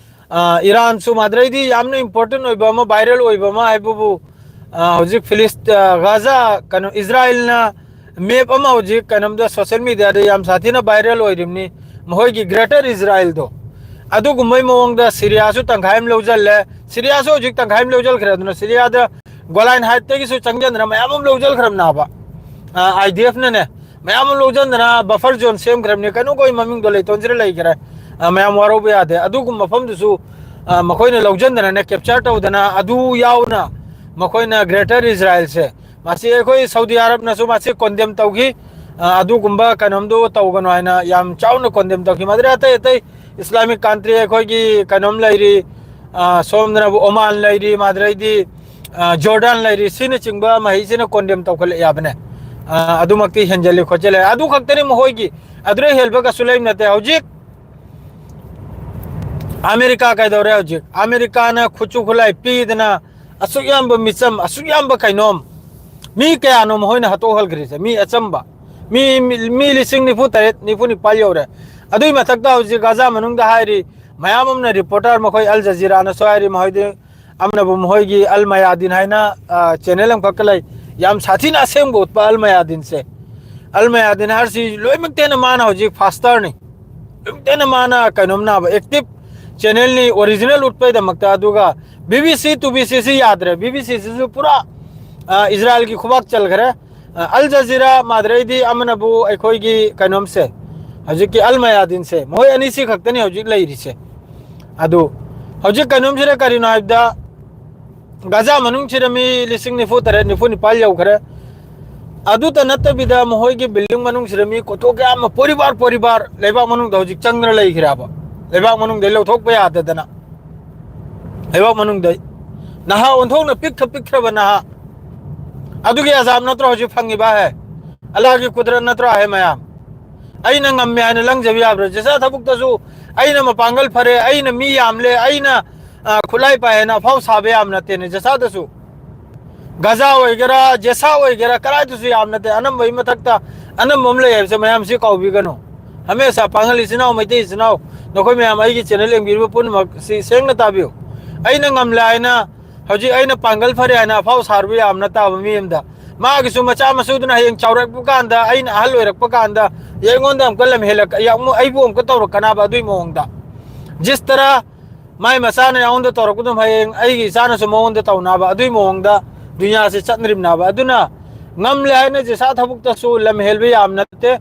ꯑ, ꯏꯔꯥꯟꯁꯨ ꯃꯥꯗ꯭ꯔꯩꯗꯤ ꯌꯥꯝꯅ ꯏꯝꯄꯣꯔꯇꯦꯟ ꯑꯣꯏꯕ ꯑꯃ, ꯚꯥꯏꯔꯦꯜ ꯑꯣꯏꯕ ꯑꯃ ꯍꯥꯏꯕꯕꯨ, ꯑ, ꯍꯧꯖꯤꯛ ꯐꯤꯂꯤꯁ-, ꯑ, ꯒꯥꯖꯥ, ꯀꯩꯅꯣ, ꯏꯁꯔꯥꯌꯦꯜꯅ ꯃꯦꯞ ꯑꯃ ꯍꯧꯖꯤꯛ ꯀꯩꯅꯣꯝꯗ ꯁꯣꯁꯤꯌꯦꯜ ꯃꯦꯗꯤꯌꯥꯗ ꯌꯥꯝ ꯁꯥꯊꯤꯅ ꯚꯥꯏꯔꯦꯜ ꯑꯣꯏꯔꯤꯕꯅꯤ, ꯃꯈꯣꯏꯒꯤ ꯒ꯭ꯔꯦꯇꯔ ꯏꯁꯔꯥꯌꯦꯜꯗꯣ꯫ ꯑꯗꯨꯒꯨꯝꯕꯩ ꯃꯑꯣꯡꯗ ꯁꯤꯔꯤꯌꯥꯁꯨ ꯇꯪꯈꯥꯏ ꯑꯃ ꯂꯧꯁꯤꯜꯂꯦ꯫ ꯁꯤꯔꯤꯌꯥꯁꯨ ꯍꯧꯖꯤꯛ ꯇꯪꯈꯥꯏ ꯑꯃ ꯂꯧꯁꯤꯟꯈ꯭ꯔꯦ꯫ ꯑꯗꯨꯅ ꯁꯤꯔꯤꯌꯥꯗ ꯒꯣꯂꯥꯏꯟ ꯍꯥꯏꯠꯇꯒꯤꯁꯨ ꯆꯪꯁꯤꯟꯗꯅ ꯃꯌꯥꯝ ꯑꯃ ꯂꯧꯁꯤꯟꯈ꯭ꯔꯕꯅꯦꯕ꯫ ꯑꯥꯏ ꯗꯤ ꯑꯦꯐꯅꯅꯦ ꯃꯌꯥꯝ ꯑꯃ ꯂꯧꯁꯤꯟꯗꯅ ꯕꯐꯔ ꯖꯣꯟ ꯁꯦꯝꯈ꯭ꯔꯕꯅꯤ꯫ ꯀꯩꯅꯣ, ꯑꯩꯈꯣꯏ ꯃꯃꯤꯡꯗꯣ ꯂꯩꯇꯣꯟꯁꯤꯗ ꯂꯩꯈ꯭ꯔꯦ꯫ ꯑ, ꯃꯌꯥꯝ ꯋꯥꯔꯧꯕ ꯌꯥꯗꯦ꯫ ꯑꯗꯨꯒꯨꯝꯕ ꯃꯐꯝꯗꯨꯁꯨ, ꯑ, ꯃꯈꯣꯏꯅ ꯂꯧꯁꯤꯟꯗꯅꯅꯦ, ꯀꯦꯞꯆꯔ ꯇꯧꯗꯅ, ꯑꯗꯨ ꯌꯥꯎꯅ ꯃꯈꯣꯏꯅ ꯒ꯭ꯔꯦꯇꯔ ꯏꯁꯔꯥꯌꯦꯜꯁꯦ, ꯃꯁꯤ ꯑꯩꯈꯣꯏ ꯁꯥꯎꯗꯤ ꯑꯔꯕꯅꯁꯨ ꯃꯁꯤ ꯀꯣꯟꯗꯦꯝ ꯇꯧꯈꯤ꯫ ꯑ, ꯑꯗꯨꯒꯨꯝꯕ ꯀꯩꯅꯣꯝꯗꯨ ꯇꯧꯒꯅꯨ ꯍꯥꯏꯅ ꯌꯥꯝ ꯆꯥꯎꯅ ꯀꯣꯟꯗꯦꯝ ꯇꯧꯈꯤ꯫ ꯃꯗꯨꯗ ꯑꯇꯩ ꯑꯇꯩ ꯏꯁꯂꯥꯃꯤꯛ ꯀꯟꯇ꯭ꯔꯤ ꯑꯩꯈꯣꯏꯒꯤ ꯀꯩꯅꯣꯝ ꯂꯩꯔꯤ, ꯑ, ꯁꯣꯝꯗꯅꯕꯨ ꯑꯣꯃꯥꯟ ꯂꯩꯔꯤ, ꯃꯥꯗ꯭ꯔꯩꯗꯤ, ꯑ, ꯖꯣꯔꯗꯥꯟ ꯂꯩꯔꯤ, ꯁꯤꯅꯆꯤꯡꯕ ꯃꯍꯩꯁꯤꯅ ꯀꯣꯟꯗꯦꯝ ꯇꯧꯈꯠꯂꯛꯑꯦ ꯍꯥꯏꯕꯅꯦ꯫ ꯑ, ꯑꯗꯨꯃꯛꯇꯤ ꯍꯦꯟꯖꯜꯂꯤ ꯈꯣꯠꯆꯜꯂꯦ꯫ ꯑꯗꯨ ꯈꯛꯇꯅꯤ ꯃꯈꯣꯏꯒꯤ, ꯑꯗꯨꯗꯩ ꯍꯦꯜꯕ ꯀꯩꯁꯨ ꯂꯩꯕ ꯅꯠꯇꯦ꯫ ꯍꯧꯖꯤꯛ ꯑꯃꯦꯔꯤꯀꯥ ꯀꯩꯗꯧꯔꯦ? ꯍꯧꯖꯤꯛ ꯑꯃꯦꯔꯤꯀꯥꯅ ꯈꯨꯠꯁꯨ ꯈꯨꯠꯂꯥꯏ ꯄꯤꯗꯅ ꯑꯁꯨꯛ ꯌꯥꯝꯕ ꯃꯤꯆꯝ, ꯑꯁꯨꯛ ꯌꯥꯝꯕ ꯀꯩꯅꯣꯝ, ꯃꯤ ꯀꯌꯥꯅꯣ ꯃꯈꯣꯏꯅ ꯍꯥꯠꯇꯣꯛꯍꯟꯈ꯭ꯔꯤꯁꯦ? ꯃꯤ ꯑꯆꯝꯕ, ꯃꯤ, ꯃꯤ, ꯃꯤ ꯂꯤꯁꯤꯡ ꯅꯤꯐꯨ ꯇꯔꯦꯠ, ꯅꯤꯐꯨ ꯅꯤꯄꯥꯜ ꯌꯧꯔꯦ꯫ ꯑꯗꯨꯒꯤ ꯃꯊꯛꯇ ꯍꯧꯖꯤꯛ ꯒꯥꯖꯥ ꯃꯅꯨꯡꯗ ꯍꯥꯏꯔꯤ, ꯃꯌꯥꯝ ꯑꯃꯅ ꯔꯤꯄꯣꯔꯇꯔ, ꯃꯈꯣꯏ ꯑꯜ ꯖꯖꯤꯔꯥꯅꯁꯨ ꯍꯥꯏꯔꯤ, ꯃꯈꯣꯏꯗꯤ ꯑꯃꯅꯕꯨ ꯃꯈꯣꯏꯒꯤ ꯑꯜ ꯃꯌꯥꯗꯤꯟ ꯍꯥꯏꯅ, ꯑ, ꯆꯦꯅꯦꯜ ꯑꯃꯈꯛꯀ ꯂꯩ, ꯌꯥꯝ ꯁꯥꯊꯤꯅ ꯑꯁꯦꯡꯕ ꯎꯠꯄ ꯑꯜ ꯃꯌꯥꯗꯤꯟꯁꯦ꯫ ꯑꯜ ꯃꯌꯥꯗꯤꯟ ꯍꯥꯏꯔꯤꯁꯤ ꯂꯣꯏꯅꯃꯛꯇ ꯍꯦꯟꯅ ꯃꯥꯅ ꯍꯧꯖꯤꯛ ꯐꯥꯁꯇꯔꯅꯤ, ꯂꯣꯏꯅꯃꯛꯇ ꯍꯦꯟꯅ ꯃꯥꯅ ꯀꯩꯅꯣꯝ ꯅꯥꯕ ꯑꯦꯛꯇꯤꯞ ꯆꯦꯅꯦꯜꯅꯤ, ꯑꯣꯔꯤꯖꯤꯅꯦꯜ ꯎꯠꯄꯩꯗꯃꯛꯇ꯫ ꯑꯗꯨꯒ B B C two B C ꯁꯤ ꯌꯥꯗ꯭ꯔꯦ꯫ ꯕꯤ ꯕꯤ ꯁꯤ ꯁꯤꯁꯨ ꯄꯨꯔꯥ, ꯑ, ꯏꯁꯔꯥꯌꯦꯜꯒꯤ ꯈꯨꯕꯥꯛ ꯆꯜꯈ꯭ꯔꯦ꯫ ꯑ, ꯑꯜ ꯖꯖꯤꯔꯥ ꯃꯥꯗ꯭ꯔꯩꯗꯤ ꯑꯃꯅꯕꯨ ꯑꯩꯈꯣꯏꯒꯤ ꯀꯩꯅꯣꯝꯁꯦ, ꯍꯧꯖꯤꯛꯀꯤ ꯑꯜ ꯃꯌꯥꯗꯤꯟꯁꯦ, ꯃꯈꯣꯏ ꯑꯅꯤꯁꯤ ꯈꯛꯇꯅꯤ ꯍꯧꯖꯤꯛ ꯂꯩꯔꯤꯁꯦ꯫ ꯑꯗꯨ ꯍꯧꯖꯤꯛ ꯀꯩꯅꯣꯝꯁꯤꯅ ꯀꯔꯤꯅꯣ ꯍꯥꯏꯕꯗ, ꯒꯥꯖꯥ ꯃꯅꯨꯡꯁꯤꯗ ꯃꯤ ꯂꯤꯁꯤꯡ ꯅꯤꯐꯨ ꯇꯔꯦꯠ, ꯅꯤꯐꯨ ꯅꯤꯄꯥꯜ ꯌꯧꯈ꯭ꯔꯦ꯫ ꯑꯗꯨꯇ ꯅꯠꯇꯕꯤꯗ ꯃꯈꯣꯏꯒꯤ building ꯃꯅꯨꯡꯁꯤꯗ ꯃꯤ ꯀꯣꯊꯣꯛ ꯀꯌꯥ ꯑꯃ ꯄꯣꯔꯤꯕꯥꯔ ꯄꯣꯔꯤꯕꯥꯔ ꯂꯩꯕꯥꯛ ꯃꯅꯨꯡꯗ ꯍꯧꯖꯤꯛ ꯆꯪꯗꯅ ꯂꯩꯈ꯭ꯔꯦꯕ꯫ ꯂꯩꯕꯥꯛ ꯃꯅꯨꯡꯗ ꯂꯧꯊꯣꯛꯄ ꯌꯥꯗꯗꯅ꯫ ꯂꯩꯕꯥꯛ ꯃꯅꯨꯡꯗ ꯅꯍꯥ ꯑꯣꯟꯊꯣꯛꯅ ꯄꯤꯛꯈ ꯄꯤꯛꯈ꯭ꯔꯕ ꯅꯍꯥ꯫ ꯑꯗꯨꯒꯤ ꯑꯖꯥꯕ ꯅꯠꯇ꯭ꯔꯣ ꯍꯧꯖꯤꯛ ꯐꯪꯉꯤꯕ ꯍꯦ? ꯑꯜꯂꯥꯍꯒꯤ ꯀꯨꯗꯔꯠ ꯅꯠꯇ꯭ꯔꯣ ꯍꯦ ꯃꯌꯥꯝ? ꯑꯩꯅ ꯉꯝꯃꯦ ꯍꯥꯏꯅ ꯂꯪꯖꯕ ꯌꯥꯕ꯭ꯔꯥ? ꯖꯦꯁꯥ ꯊꯕꯛꯇꯁꯨ ꯑꯩꯅ ꯃꯄꯥꯡꯒꯜ ꯐꯔꯦ, ꯑꯩꯅ ꯃꯤ ꯌꯥꯝꯂꯦ, ꯑꯩꯅ, ꯑ, ꯈꯨꯠꯂꯥꯏ ꯄꯥꯏ ꯍꯥꯏꯅ ꯑꯐꯥꯎ ꯁꯥꯕ ꯌꯥꯕ ꯅꯠꯇꯦꯅꯦ ꯖꯦꯁꯥꯗꯁꯨ꯫ ꯒꯖꯥ ꯑꯣꯏꯒꯦꯔꯥ, ꯖꯦꯁꯥ ꯑꯣꯏꯒꯦꯔꯥ, ꯀꯗꯥꯏꯗꯁꯨ ꯌꯥꯝ ꯅꯠꯇꯦ꯫ ꯑꯅꯝꯕꯒꯤ ꯃꯊꯛꯇ ꯑꯅꯝꯕ ꯑꯃ ꯂꯩ ꯍꯥꯏꯕꯁꯦ ꯃꯌꯥꯝꯁꯤ ꯀꯥꯎꯕꯤꯒꯅꯨ꯫ ꯍꯃꯦꯁꯥ ꯄꯥꯡꯒꯜ ꯏꯆꯤꯟ ꯏꯅꯥꯎ, ꯃꯩꯇꯩ ꯏꯆꯤꯟ ꯏꯅꯥꯎ, ꯅꯈꯣꯏ ꯃꯌꯥꯝ ꯑꯩꯒꯤ channel ꯌꯦꯡꯕꯤꯔꯤꯕ ꯄꯨꯝꯅꯃꯛ ꯁꯤ ꯁꯦꯡꯅ ꯇꯥꯕꯤꯌꯨ꯫ ꯑꯩꯅ ꯉꯝꯂꯦ ꯍꯥꯏꯅ, ꯍꯧꯖꯤꯛ ꯑꯩꯅ ꯄꯥꯡꯒꯜ ꯐꯔꯦ ꯍꯥꯏꯅ ꯑꯐꯥꯎ ꯁꯥꯔꯨꯕ ꯌꯥꯝ ꯅꯠꯇꯕ ꯃꯤ ꯑꯃꯗ, ꯃꯥꯒꯤꯁꯨ ꯃꯆꯥ ꯃꯁꯨꯗꯨꯅ ꯍꯌꯦꯡ ꯆꯥꯎꯔꯛꯄ ꯀꯥꯟꯗ, ꯑꯩꯅ ꯑꯍꯜ ꯑꯣꯏꯔꯛꯄ ꯀꯥꯟꯗ, ꯑꯩꯉꯣꯟꯗ ꯑꯃꯨꯛꯀ ꯂꯝ ꯍꯦꯜꯂꯛ-, ꯑꯃꯨꯛ ꯑꯩꯕꯨ ꯑꯃꯨꯛꯀ ꯇꯧꯔꯛꯀꯅꯕ ꯑꯗꯨꯒꯤ ꯃꯑꯣꯡꯗ꯫ ꯖꯤꯁ ꯇꯔꯥ ꯃꯥꯏ ꯃꯆꯥꯅ ꯑꯩꯉꯣꯟꯗ ꯇꯧꯔꯛꯄꯗꯨ ꯍꯌꯦꯡ ꯑꯩꯒꯤ ꯏꯆꯥꯅꯁꯨ ꯃꯉꯣꯟꯗ ꯇꯧꯅꯕ ꯑꯗꯨꯒꯤ ꯃꯑꯣꯡꯗ ꯗꯨꯅꯤꯌꯥꯁꯤ ꯆꯠꯅꯔꯤꯕꯅꯦꯕ꯫ ꯑꯗꯨꯅ ꯉꯝꯂꯦ ꯍꯥꯏꯅ ꯖꯦꯁꯥ ꯊꯕꯛꯇꯁꯨ ꯂꯝ ꯍꯦꯜꯕ ꯌꯥꯝ ꯅꯠꯇꯦ꯫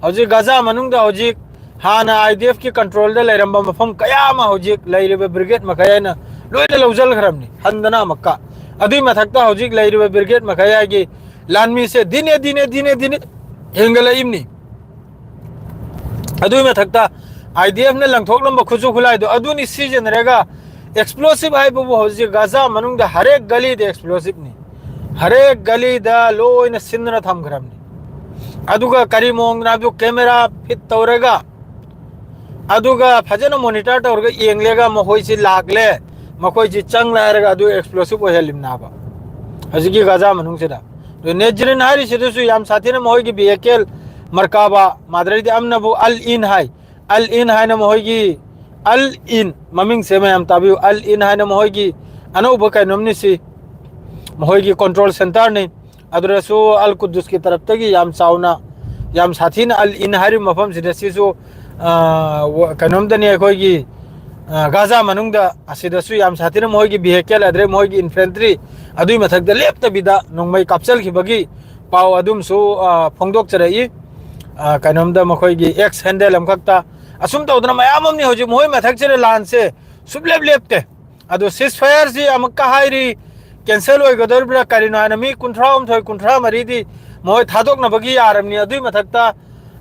ꯍꯧꯖꯤꯛ ꯒꯖꯥ ꯃꯅꯨꯡꯗ ꯍꯧꯖꯤꯛ ꯍꯥꯟꯅ IDF ꯀꯤ control ꯗ ꯂꯩꯔꯝꯕ ꯃꯐꯝ ꯀꯌꯥ ꯑꯃ ꯍꯧꯖꯤꯛ ꯂꯩꯔꯤꯕ brigade ꯃꯈꯩ ꯍꯥꯏꯅ ꯂꯣꯏꯅ ꯂꯧꯁꯤꯟꯈ꯭ꯔꯕꯅꯤ ꯍꯟꯗꯅ ꯑꯃꯨꯛꯀ꯫ ꯑꯗꯨꯒꯤ ꯃꯊꯛꯇ ꯍꯧꯖꯤꯛ ꯂꯩꯔꯤꯕ brigade ꯃꯈꯩ ꯍꯥꯏꯒꯤ ꯂꯥꯟꯃꯤꯁꯦ ꯗꯤꯅꯦ ꯗꯤꯅꯦ ꯗꯤꯅꯦ ꯗꯤꯅꯦ ꯍꯦꯟꯒꯠꯂꯛꯏꯕꯅꯤ꯫ ꯑꯗꯨꯒꯤ ꯃꯊꯛꯇ IDF ꯅ ꯂꯪꯊꯣꯛꯂꯝꯕ ꯈꯨꯠꯁꯨ ꯈꯨꯠꯂꯥꯏꯗꯣ ꯑꯗꯨꯅꯤ ꯁꯤꯖꯤꯟꯅꯔꯒ, explosive ꯍꯥꯏꯕꯕꯨ ꯍꯧꯖꯤꯛ ꯒꯖꯥ ꯃꯅꯨꯡꯗ ꯍꯔꯦꯛ ꯒꯂꯤꯗ explosive ꯅꯤ꯫ ꯍꯔꯦꯛ ꯒꯂꯤꯗ ꯂꯣꯏꯅ ꯁꯤꯟꯗꯨꯅ ꯊꯝꯈ꯭ꯔꯕꯅꯤ꯫ ꯑꯗꯨꯒ ꯀꯔꯤ ꯃꯑꯣꯡꯗꯅ ꯍꯥꯏꯕꯗꯨ camera fit ꯇꯧꯔꯒ, ꯑꯗꯨꯒ ꯐꯖꯅ monitor ꯇꯧꯔꯒ ꯌꯦꯡꯂꯒ ꯃꯈꯣꯏꯁꯤ ꯂꯥꯛꯂꯦ, ꯃꯈꯣꯏꯁꯤ ꯆꯪꯂꯦ ꯍꯥꯏꯔꯒ ꯑꯗꯨ explosive ꯑꯣꯏꯍꯜꯂꯤꯕꯅꯦꯕ ꯍꯧꯖꯤꯛꯀꯤ ꯒꯖꯥ ꯃꯅꯨꯡꯁꯤꯗ꯫ ꯑꯗꯨ ꯅꯦꯖꯔꯤꯟ ꯍꯥꯏꯔꯤꯁꯤꯗꯁꯨ ꯌꯥꯝ ꯁꯥꯊꯤꯅ ꯃꯈꯣꯏꯒꯤ vehicle ꯃꯔꯀꯥꯕ ꯃꯥꯗ꯭ꯔꯩꯗꯤ ꯑꯃꯅꯕꯨ ꯑꯜ ꯏꯟ ꯍꯥꯏ, ꯑꯜ ꯏꯟ ꯍꯥꯏꯅ ꯃꯈꯣꯏꯒꯤ, ꯑꯜ ꯏꯟ, ꯃꯃꯤꯡꯁꯦ ꯃꯌꯥꯝ ꯇꯥꯕꯤꯌꯨ, ꯑꯜ ꯏꯟ ꯍꯥꯏꯅ ꯃꯈꯣꯏꯒꯤ ꯑꯅꯧꯕ ꯀꯩꯅꯣꯝꯅꯤ ꯁꯤ, ꯃꯈꯣꯏꯒꯤ control centre ꯅꯤ꯫ ꯑꯗꯨꯗꯁꯨ ꯑꯜ ꯀꯨꯗꯨꯁꯀꯤ ꯇꯔꯞꯇꯒꯤ ꯌꯥꯝ ꯆꯥꯎꯅ, ꯌꯥꯝ ꯁꯥꯊꯤꯅ ꯑꯜ ꯏꯟ ꯍꯥꯏꯔꯤꯕ ꯃꯐꯝꯁꯤꯗ ꯁꯤꯁꯨ, ꯑ, ꯋ-, ꯀꯩꯅꯣꯝꯗꯅꯤ ꯑꯩꯈꯣꯏꯒꯤ, ꯑ, ꯒꯥꯖꯥ ꯃꯅꯨꯡꯗ ꯑꯁꯤꯗꯁꯨ ꯌꯥꯝ ꯁꯥꯊꯤꯅ ꯃꯈꯣꯏꯒꯤ vehicle ꯑꯗꯩ ꯃꯈꯣꯏꯒꯤ infantry ꯑꯗꯨꯒꯤ ꯃꯊꯛꯇ ꯂꯦꯞꯇꯕꯤꯗ ꯅꯣꯡꯃꯩ ꯀꯥꯞꯆꯜꯈꯤꯕꯒꯤ ꯄꯥꯎ ꯑꯗꯨꯝꯁꯨ, ꯑ, ꯐꯣꯡꯗꯣꯛꯆꯔꯛꯏ꯫ ꯑ, ꯀꯩꯅꯣꯝꯗ ꯃꯈꯣꯏꯒꯤ X handle ꯑꯃꯈꯛꯇ ꯑꯁꯨꯝ ꯇꯧꯗꯅ ꯃꯌꯥꯝ ꯑꯃꯅꯤ ꯍꯧꯖꯤꯛ ꯃꯈꯣꯏ ꯃꯊꯛꯁꯤꯗ ꯂꯥꯟꯁꯦ ꯁꯨꯞꯂꯦꯞ ꯂꯦꯞꯇꯦ꯫ ꯑꯗꯣ ceasefire ꯁꯤ ꯑꯃꯨꯛꯀ ꯍꯥꯏꯔꯤ, cancel ꯑꯣꯏꯒꯗꯧꯔꯤꯕ꯭ꯔꯥ ꯀꯔꯤꯅꯣ ꯍꯥꯏꯅ ꯃꯤ ꯀꯨꯟꯊ꯭ꯔꯥ ꯍꯨꯝꯗꯣꯏ, ꯀꯨꯟꯊ꯭ꯔꯥ ꯃꯔꯤꯗꯤ ꯃꯈꯣꯏ ꯊꯥꯗꯣꯛꯅꯕꯒꯤ ꯌꯥꯔꯕꯅꯤ꯫ ꯑꯗꯨꯒꯤ ꯃꯊꯛꯇ,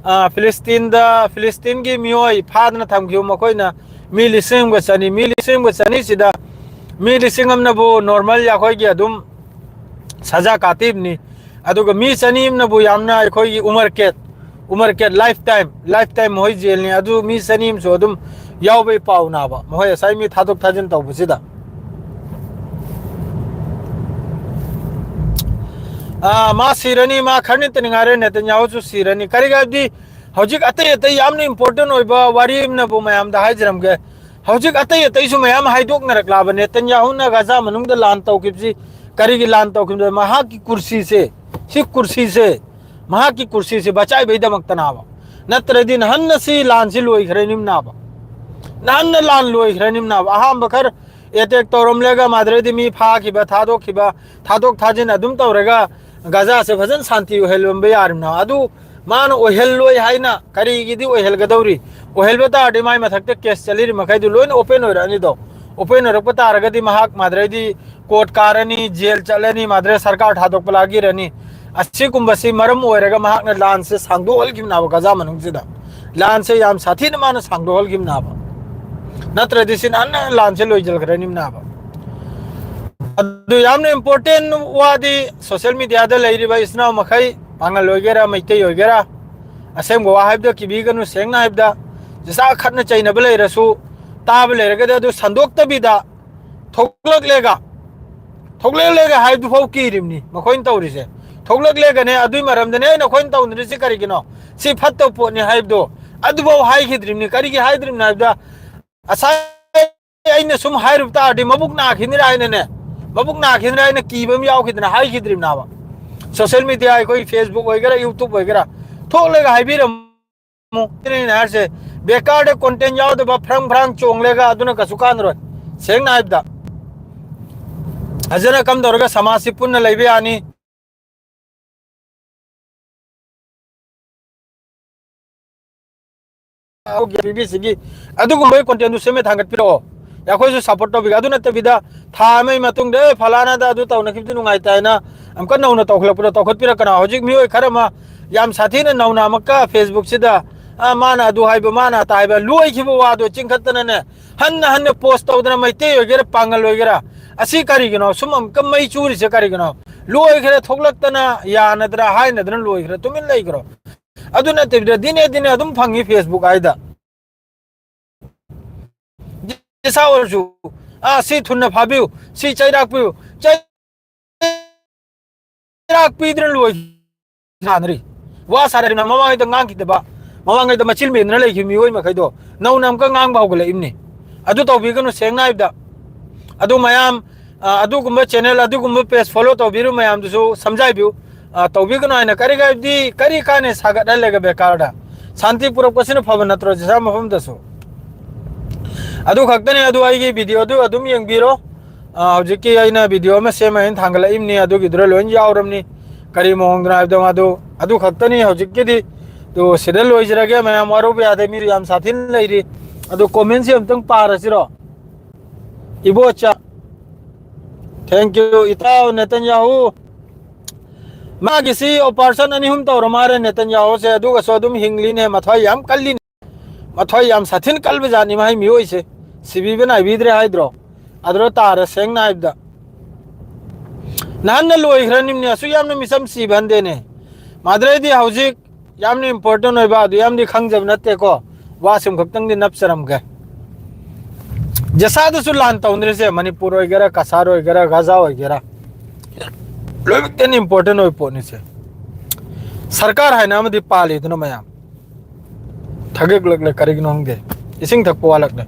ꯑ, ꯐꯤꯂꯤꯁꯇꯤꯟꯗ, ꯐꯤꯂꯤꯁꯇꯤꯟꯒꯤ ꯃꯤꯑꯣꯏ ꯐꯥꯗꯅ ꯊꯝꯈꯤꯕ ꯃꯈꯣꯏꯅ ꯃꯤ ꯂꯤꯁꯤꯡ ꯑꯃꯒ ꯆꯅꯤ, ꯃꯤ ꯂꯤꯁꯤꯡ ꯑꯃꯒ ꯆꯅꯤꯁꯤꯗ ꯃꯤ ꯂꯤꯁꯤꯡ ꯑꯃꯅꯕꯨ ꯅꯣꯔꯃꯦꯜ ꯑꯩꯈꯣꯏꯒꯤ ꯑꯗꯨꯝ ꯁꯖꯥ ꯀꯥꯇꯤꯕꯅꯤ꯫ ꯑꯗꯨꯒ ꯃꯤ ꯆꯅꯤ ꯑꯃꯅꯕꯨ ꯌꯥꯝꯅ ꯑꯩꯈꯣꯏꯒꯤ ꯎꯃꯔ ꯀꯦꯠ, ꯎꯃꯔ ꯀꯦꯠ ꯂꯥꯏꯐ ꯇꯥꯏꯝ, ꯂꯥꯏꯐ ꯇꯥꯏꯝ ꯃꯈꯣꯏ ꯖꯦꯜꯅꯤ꯫ ꯑꯗꯨ ꯃꯤ ꯆꯅꯤ ꯑꯃꯁꯨ ꯑꯗꯨꯝ ꯌꯥꯎꯕꯒꯤ ꯄꯥꯎ ꯅꯥꯕ, ꯃꯈꯣꯏ ꯉꯁꯥꯏ ꯃꯤ ꯊꯥꯗꯣꯛ ꯊꯥꯖꯤꯟ ꯇꯧꯕꯁꯤꯗ꯫ ꯑꯥ, ꯃꯥ ꯁꯤꯔꯅꯤ, ꯃꯥ ꯈꯔ ꯅꯠꯇꯅꯤ ꯉꯥꯏꯔꯦ, ꯅꯦꯇꯟꯌꯥꯍꯨꯁꯨ ꯁꯤꯔꯅꯤ꯫ ꯀꯔꯤꯒꯤ ꯍꯥꯏꯕꯗꯤ ꯍꯧꯖꯤꯛ ꯑꯇꯩ ꯑꯇꯩ ꯌꯥꯝꯅ ꯏꯝꯄꯣꯔꯇꯦꯟ ꯑꯣꯏꯕ ꯋꯥꯔꯤ ꯑꯃꯅꯕꯨ ꯃꯌꯥꯝꯗ ꯍꯥꯏꯖꯔꯝꯒꯦ꯫ ꯍꯧꯖꯤꯛ ꯑꯇꯩ ꯑꯇꯩꯁꯨ ꯃꯌꯥꯝ ꯍꯥꯏꯗꯣꯛꯅꯔꯛꯂꯕ ꯅꯦꯇꯟꯌꯥꯍꯨꯅ ꯒꯖꯥ ꯃꯅꯨꯡꯗ ꯂꯥꯟ ꯇꯧꯈꯤꯕꯁꯤ꯫ ꯀꯔꯤꯒꯤ ꯂꯥꯟ ꯇꯧꯈꯤꯕꯅꯣ? ꯃꯍꯥꯛꯀꯤ ꯀꯨꯔꯁꯤꯁꯦ, ꯁꯤ ꯀꯨꯔꯁꯤꯁꯦ, ꯃꯍꯥꯛꯀꯤ ꯀꯨꯔꯁꯤꯁꯦ ꯕꯆꯥꯏꯕꯩꯗꯃꯛꯇꯅꯥꯕ꯫ ꯅꯠꯇ꯭ꯔꯗꯤ ꯅꯍꯥꯟꯅ ꯁꯤ ꯂꯥꯟꯁꯤ ꯂꯣꯏꯈ꯭ꯔꯅꯤꯝꯅꯥꯕ꯫ ꯅꯍꯥꯟꯅ ꯂꯥꯟ ꯂꯣꯏꯈ꯭ꯔꯅꯤꯝꯅꯥꯕ꯫ ꯑꯍꯥꯟꯕ ꯈꯔ ꯑꯦꯇꯦꯛ ꯇꯧꯔꯝꯂꯒ ꯃꯥꯗ꯭ꯔꯦꯗꯤ ꯃꯤ ꯐꯥꯈꯤꯕ, ꯊꯥꯗꯣꯛꯈꯤꯕ, ꯊꯥꯗꯣꯛ ꯊꯥꯖꯤꯟ ꯑꯗꯨꯝ ꯇꯧꯔꯒ ꯒꯖꯥꯁꯦ ꯐꯖꯅ ꯁꯥꯟꯇꯤ ꯑꯣꯏꯍꯜꯂꯝꯕ ꯌꯥꯔꯤꯝꯅ꯫ ꯑꯗꯨ ꯃꯥꯅ ꯑꯣꯏꯍꯜꯂꯣꯏ ꯍꯥꯏꯅ ꯀꯔꯤꯒꯤꯗꯤ ꯑꯣꯏꯍꯜꯒꯗꯧꯔꯤ? ꯑꯣꯏꯍꯜꯕ ꯇꯥꯔꯗꯤ ꯃꯥꯏ ꯃꯊꯛꯇ ꯀꯦꯁ ꯆꯠꯂꯤꯔꯤ ꯃꯈꯩꯗꯨ ꯂꯣꯏꯅ ꯑꯣꯄꯦꯟ ꯑꯣꯏꯔꯛꯑꯅꯤꯗꯣ꯫ ꯑꯣꯄꯦꯟ ꯑꯣꯏꯔꯛꯄ ꯇꯥꯔꯒꯗꯤ ꯃꯍꯥꯛ ꯃꯥꯗ꯭ꯔꯦꯗꯤ ꯀꯣꯔꯠ ꯀꯥꯔꯅꯤ, ꯖꯦꯜ ꯆꯠꯂꯅꯤ, ꯃꯥꯗ꯭ꯔꯦ ꯁꯔꯀꯥꯔ ꯊꯥꯗꯣꯛꯄ ꯂꯥꯛꯈꯤꯔꯅꯤ꯫ ꯑꯁꯤꯒꯨꯝꯕꯁꯤ ꯃꯔꯝ ꯑꯣꯏꯔꯒ ꯃꯍꯥꯛꯅ ꯂꯥꯟꯁꯦ ꯁꯥꯡꯗꯣꯛꯍꯜꯈꯤꯕꯅꯦꯕ ꯒꯖꯥ ꯃꯅꯨꯡꯁꯤꯗ꯫ ꯂꯥꯟꯁꯦ ꯌꯥꯝ ꯁꯥꯊꯤꯅ ꯃꯥꯅ ꯁꯥꯡꯗꯣꯛꯍꯜꯈꯤꯕꯅꯦꯕ꯫ ꯅꯠꯇ꯭ꯔꯗꯤ ꯁꯤ ꯅꯍꯥꯟꯅ ꯂꯥꯟꯁꯦ ꯂꯣꯏꯁꯤꯟꯈ꯭ꯔꯅꯤꯕꯅꯦꯕ꯫ ꯑꯗꯨ ꯌꯥꯝꯅ ꯏꯝꯄꯣꯔꯇꯦꯟ ꯋꯥꯗꯤ ꯁꯣꯁꯤꯌꯦꯜ ꯃꯤꯗꯤꯌꯥꯗ ꯂꯩꯔꯤꯕ ꯏꯆꯤꯟ ꯏꯅꯥꯎ ꯃꯈꯩ, ꯄꯥꯉꯜ ꯑꯣꯏꯒꯦꯔꯥ, ꯃꯩꯇꯩ ꯑꯣꯏꯒꯦꯔꯥ, ꯑꯁꯦꯡꯕ ꯋꯥ ꯍꯥꯏꯕꯗ ꯀꯤꯕꯤꯒꯅꯨ꯫ ꯁꯦꯡꯅ ꯍꯥꯏꯕꯗ, ꯆꯤꯆꯥ ꯈꯠꯅ ꯆꯩꯅꯕ ꯂꯩꯔꯁꯨ, ꯇꯥꯕ ꯂꯩꯔꯒꯗꯤ ꯑꯗꯨ ꯁꯟꯗꯣꯛꯇꯕꯤꯗ ꯊꯣꯛꯂꯛꯂꯦꯒ, ꯊꯣꯛꯂꯛꯂꯦꯒ ꯍꯥꯏꯕꯗꯨꯐꯥꯎ ꯀꯤꯔꯤꯕꯅꯤ ꯃꯈꯣꯏꯅ ꯇꯧꯔꯤꯁꯦ꯫ ꯊꯣꯛꯂꯛꯂꯦꯒꯅꯦ, ꯑꯗꯨꯏ ꯃꯔꯝꯗꯅꯦ ꯑꯩꯅ ꯑꯩꯈꯣꯏꯅ ꯇꯧꯅꯔꯤꯁꯤ ꯀꯔꯤꯒꯤꯅꯣ? ꯁꯤ ꯐꯠꯇꯕ ꯄꯣꯠꯅꯤ ꯍꯥꯏꯕꯗꯣ ꯑꯗꯨꯐꯥꯎ ꯍꯥꯏꯈꯤꯗ꯭ꯔꯤꯕꯅꯤ꯫ ꯀꯔꯤꯒꯤ ꯍꯥꯏꯗ꯭ꯔꯤꯕꯅꯣ ꯍꯥꯏꯕꯗ, ꯉꯁꯥꯏ ꯑꯩꯅ ꯁꯨꯝ ꯍꯥꯏꯔꯨꯕ ꯇꯥꯔꯗꯤ ꯃꯕꯨꯛ ꯅꯥꯈꯤꯅꯤꯔꯥ ꯍꯥꯏꯅꯅꯦ, ꯃꯕꯨꯛ ꯅꯥꯈꯤꯅꯤꯔꯥ ꯍꯥꯏꯅ ꯀꯤꯕ ꯑꯃ ꯌꯥꯎꯈꯤꯗꯅ ꯍꯥꯏꯈꯤꯗ꯭ꯔꯤꯕꯅꯦꯕ꯫ ꯁꯣꯁꯤꯌꯦꯜ ꯃꯤꯗꯤꯌꯥ, ꯑꯩꯈꯣꯏ ꯐꯦꯁꯕꯨꯛ ꯑꯣꯏꯒꯦꯔꯥ, ꯌꯨꯇ꯭ꯌꯨꯕ ꯑꯣꯏꯒꯦꯔꯥ, ꯊꯣꯛꯂꯒ ꯍꯥꯏꯕꯤꯔꯝꯃꯨ꯫ ꯑꯩꯅ ꯍꯥꯏꯔꯤꯁꯦ, ꯕꯦꯀꯥꯔꯗ ꯀꯣꯟꯇꯦꯟ ꯌꯥꯎꯗꯕ ꯐ꯭ꯔꯪ ꯐ꯭ꯔꯪ ꯆꯣꯡꯂꯒ ꯑꯗꯨꯅ ꯀꯩꯁꯨ ꯀꯥꯟꯅꯔꯣꯏ꯫ ꯁꯦꯡꯅ ꯍꯥꯏꯕꯗ, ꯐꯖꯅ ꯀꯝꯗꯧꯔꯒ ꯁꯃꯥꯖꯁꯤ ꯄꯨꯟꯅ ꯂꯩꯕ ꯌꯥꯅꯤ? ꯄꯤꯕꯤꯁꯤꯒꯤ ꯑꯗꯨꯒꯨꯝꯕꯒꯤ ꯀꯣꯟꯇꯦꯟꯗꯨ ꯁꯦꯝꯃꯦ ꯊꯥꯡꯒꯠꯄꯤꯔꯛꯑꯣ꯫ ꯑꯩꯈꯣꯏꯁꯨ ꯁꯞꯄꯣꯔꯠ ꯇꯧꯕꯤꯒꯦ꯫ ꯑꯗꯨ ꯅꯠꯇꯕꯤꯗ ꯊꯥ ꯑꯃꯒꯤ ꯃꯇꯨꯡꯗ, "ꯑꯦ, ꯐꯂꯥꯅꯥꯗ ꯑꯗꯨ ꯇꯧꯅꯈꯤꯕꯗꯨ ꯅꯨꯡꯉꯥꯏꯇꯦ" ꯍꯥꯏꯅ ꯑꯃꯨꯛꯀ ꯅꯧꯅ ꯇꯧꯈꯠꯂꯛꯄꯗꯣ ꯇꯧꯈꯠꯄꯤꯔꯛꯀꯅꯣ꯫ ꯍꯧꯖꯤꯛ ꯃꯤꯑꯣꯏ ꯈꯔ ꯑꯃ ꯌꯥꯝ ꯁꯥꯊꯤꯅ ꯅꯧꯅ ꯑꯃꯨꯛꯀ Facebookꯁꯤꯗ, "ꯑ, ꯃꯥꯅ ꯑꯗꯨ ꯍꯥꯏꯕ, ꯃꯥꯅ ꯑꯇꯥ ꯍꯥꯏꯕ", ꯂꯣꯏꯈꯤꯕ ꯋꯥꯗꯣ ꯆꯤꯡꯈꯠꯇꯅꯅꯦ, ꯍꯟꯅ ꯍꯟꯅ ꯄꯣꯁ ꯇꯧꯗꯅ, ꯃꯩꯇꯩ ꯑꯣꯏꯒꯦꯔꯥ ꯄꯥꯡꯒꯜ ꯑꯣꯏꯒꯦꯔꯥ, ꯑꯁꯤ ꯀꯔꯤꯒꯤꯅꯣ? ꯁꯨꯝ ꯑꯃꯨꯛꯀ ꯃꯩ ꯆꯨꯔꯤꯁꯦ ꯀꯔꯤꯒꯤꯅꯣ? ꯂꯣꯏꯈ꯭ꯔꯦ, ꯊꯣꯛꯂꯛꯇꯅ ꯌꯥꯅꯗ꯭ꯔꯥ ꯍꯥꯏꯅꯗꯅ ꯂꯣꯏꯈ꯭ꯔꯦ, ꯇꯨꯃꯤꯟ ꯂꯩꯈ꯭ꯔꯣ꯫ ꯑꯗꯨ ꯅꯠꯇꯕꯤꯗ ꯗꯤꯅꯦ ꯗꯤꯅꯦ ꯑꯗꯨꯝ ꯐꯪꯉꯤ Facebook ꯍꯥꯏꯗ꯫ ꯏꯁꯥ ꯑꯣꯏꯔꯁꯨ, "ꯑꯥ, ꯁꯤ ꯊꯨꯅ ꯐꯥꯕꯤꯌꯨ, ꯁꯤ ꯆꯩꯔꯥꯛ ꯄꯤꯌꯨ", ꯆꯩꯔꯥꯛ ꯄꯤꯗꯅ ꯂꯣꯏ ꯁꯥꯟꯅꯔꯤ꯫ ꯋꯥ ꯁꯥꯔꯗꯨꯅ ꯃꯃꯥꯡꯉꯩꯗ ꯉꯥꯡꯈꯤꯗꯕ, ꯃꯃꯥꯡꯉꯩꯗ ꯃꯆꯤꯜ ꯃꯦꯟꯗꯅ ꯂꯩꯈꯤꯕ ꯃꯤꯑꯣꯏ ꯃꯈꯩꯗꯣ ꯅꯧꯅ ꯑꯃꯨꯛꯀ ꯉꯥꯡꯕ ꯍꯧꯒꯠꯂꯛꯏꯕꯅꯤ꯫ ꯑꯗꯨ ꯇꯧꯕꯤꯒꯅꯨ, ꯁꯦꯡꯅ ꯍꯥꯏꯕꯗ꯫ ꯑꯗꯨ ꯃꯌꯥꯝ, ꯑ, ꯑꯗꯨꯒꯨꯝꯕ ꯆꯦꯅꯦꯜ, ꯑꯗꯨꯒꯨꯝꯕ ꯄꯦꯖ ꯐꯣꯂꯣ ꯇꯧꯕꯤꯔꯨ ꯃꯌꯥꯝꯗꯨꯁꯨ ꯁꯝꯖꯥꯏꯕꯤꯌꯨ꯫ ꯑ, ꯇꯧꯕꯤꯒꯅꯨ ꯍꯥꯏꯅ ꯀꯔꯤ ꯀꯥꯏꯕꯗꯤ, ꯀꯔꯤ ꯀꯥꯟꯅꯩ ꯁꯥꯒꯠꯍꯜꯂꯒ ꯕꯦꯀꯥꯔꯗ? ꯁꯥꯟꯇꯤ ꯄꯨꯔꯛꯄꯁꯤꯅ ꯐꯕ ꯅꯠꯇ꯭ꯔꯣ ꯖꯤꯁꯥ ꯃꯐꯝꯗꯁꯨ? ꯑꯗꯨ ꯈꯛꯇꯅꯤ꯫ ꯑꯗꯨ ꯑꯩꯒꯤ ꯚꯤꯗꯤꯑꯣꯗꯨ ꯑꯗꯨꯝ ꯌꯦꯡꯕꯤꯔꯣ꯫ ꯑ, ꯍꯧꯖꯤꯛꯀꯤ ꯑꯩꯅ ꯚꯤꯗꯤꯑꯣ ꯑꯃ ꯁꯦꯝꯃ ꯑꯩꯅ ꯊꯥꯡꯒꯠꯂꯛꯏꯕꯅꯤ, ꯑꯗꯨꯒꯤꯗꯨꯗ ꯂꯣꯏ ꯌꯥꯎꯔꯕꯅꯤ꯫ ꯀꯔꯤ ꯃꯑꯣꯡꯗꯅꯣ ꯍꯥꯏꯕꯗꯣ ꯑꯗꯨ, ꯑꯗꯨ ꯈꯛꯇꯅꯤ ꯍꯧꯖꯤꯛꯀꯤꯗꯤ꯫ ꯑꯗꯨ ꯁꯤꯗ ꯂꯣꯏꯖꯔꯒꯦ, ꯃꯌꯥꯝ ꯋꯥꯔꯧꯕ ꯌꯥꯗꯦ, ꯃꯤꯁꯨ ꯌꯥꯝ ꯁꯥꯊꯤꯅ ꯂꯩꯔꯤ꯫ ꯑꯗꯨ ꯀꯣꯃꯦꯟꯁꯤ ꯑꯝꯇꯪ ꯄꯥꯔꯁꯤꯔꯣ? ꯏꯕꯣꯆꯥ꯫ Thank you, ꯏꯇꯥꯎ ꯅꯦꯇꯟꯌꯥꯍꯨ꯫ ꯃꯥꯒꯤꯁꯤ ꯑꯣꯄꯔꯦꯁꯟ ꯑꯅꯤ ꯑꯍꯨꯝ ꯇꯧꯔ ꯃꯥꯜꯂꯦ ꯅꯦꯇꯟꯌꯥꯍꯨꯁꯦ, ꯑꯗꯨꯒꯁꯨ ꯑꯗꯨꯝ ꯍꯤꯡꯂꯤꯅꯦ, ꯃꯊ꯭ꯋꯥꯏ ꯌꯥꯝ ꯀꯜꯂꯤꯅꯦ꯫ ꯃꯊ꯭ꯋꯥꯏ ꯌꯥꯝ ꯁꯥꯊꯤꯅ ꯀꯜꯕꯖꯥꯠꯅꯤ ꯃꯍꯩ ꯃꯤꯑꯣꯏꯁꯦ꯫ ꯁꯤꯕꯤꯕ ꯅꯥꯏꯕꯤꯗ꯭ꯔꯦ ꯍꯥꯏꯗ꯭ꯔꯣ? ꯑꯗꯨꯗ ꯇꯥꯔꯦ ꯁꯦꯡꯅ ꯍꯥꯏꯕꯗ꯫ ꯅꯍꯥꯟꯅ ꯂꯣꯏꯈ꯭ꯔꯅꯤꯝꯅꯦ, ꯑꯁꯨꯛ ꯌꯥꯝꯅ ꯃꯤꯆꯝ ꯁꯤꯕ ꯍꯟꯗꯦꯅꯦ꯫ ꯃꯥꯗ꯭ꯔꯦꯗꯤ ꯍꯧꯖꯤꯛ ꯌꯥꯝꯅ ꯏꯝꯄꯣꯔꯇꯦꯟ ꯑꯣꯏꯕ, ꯑꯗꯨ ꯌꯥꯝꯗꯤ ꯈꯪꯖꯕ ꯅꯠꯇꯦꯀꯣ꯫ ꯋꯥꯁꯤꯡ ꯈꯛꯇꯪꯗꯤ ꯅꯞꯆꯔꯝꯒꯦ꯫ ꯖꯁꯥꯗꯁꯨ ꯂꯥꯟ ꯇꯧꯅꯔꯤꯁꯦ, ꯃꯅꯤꯄꯨꯔ ꯑꯣꯏꯒꯦꯔꯥ, ꯀꯁꯥꯔ ꯑꯣꯏꯒꯦꯔꯥ, ꯒꯥꯖꯥ ꯑꯣꯏꯒꯦꯔꯥ, ꯂꯣꯏꯅꯃꯛꯇ ꯏꯝꯄꯣꯔꯇꯦꯟ ꯑꯣꯏꯕ ꯄꯣꯠꯅꯤꯁꯦ꯫ ꯁꯔꯀꯥꯔ ꯍꯥꯏꯅ ꯑꯃꯗꯤ ꯄꯥꯜꯂꯤꯗꯨꯅ ꯃꯌꯥꯝ ꯊꯥꯒꯠꯂꯛꯂꯦ, ꯀꯔꯤꯒꯤꯅꯣ ꯈꯪꯗꯦ, ꯏꯁꯤꯡ ꯊꯛꯄ ꯋꯥꯠꯂꯛꯂꯦ꯫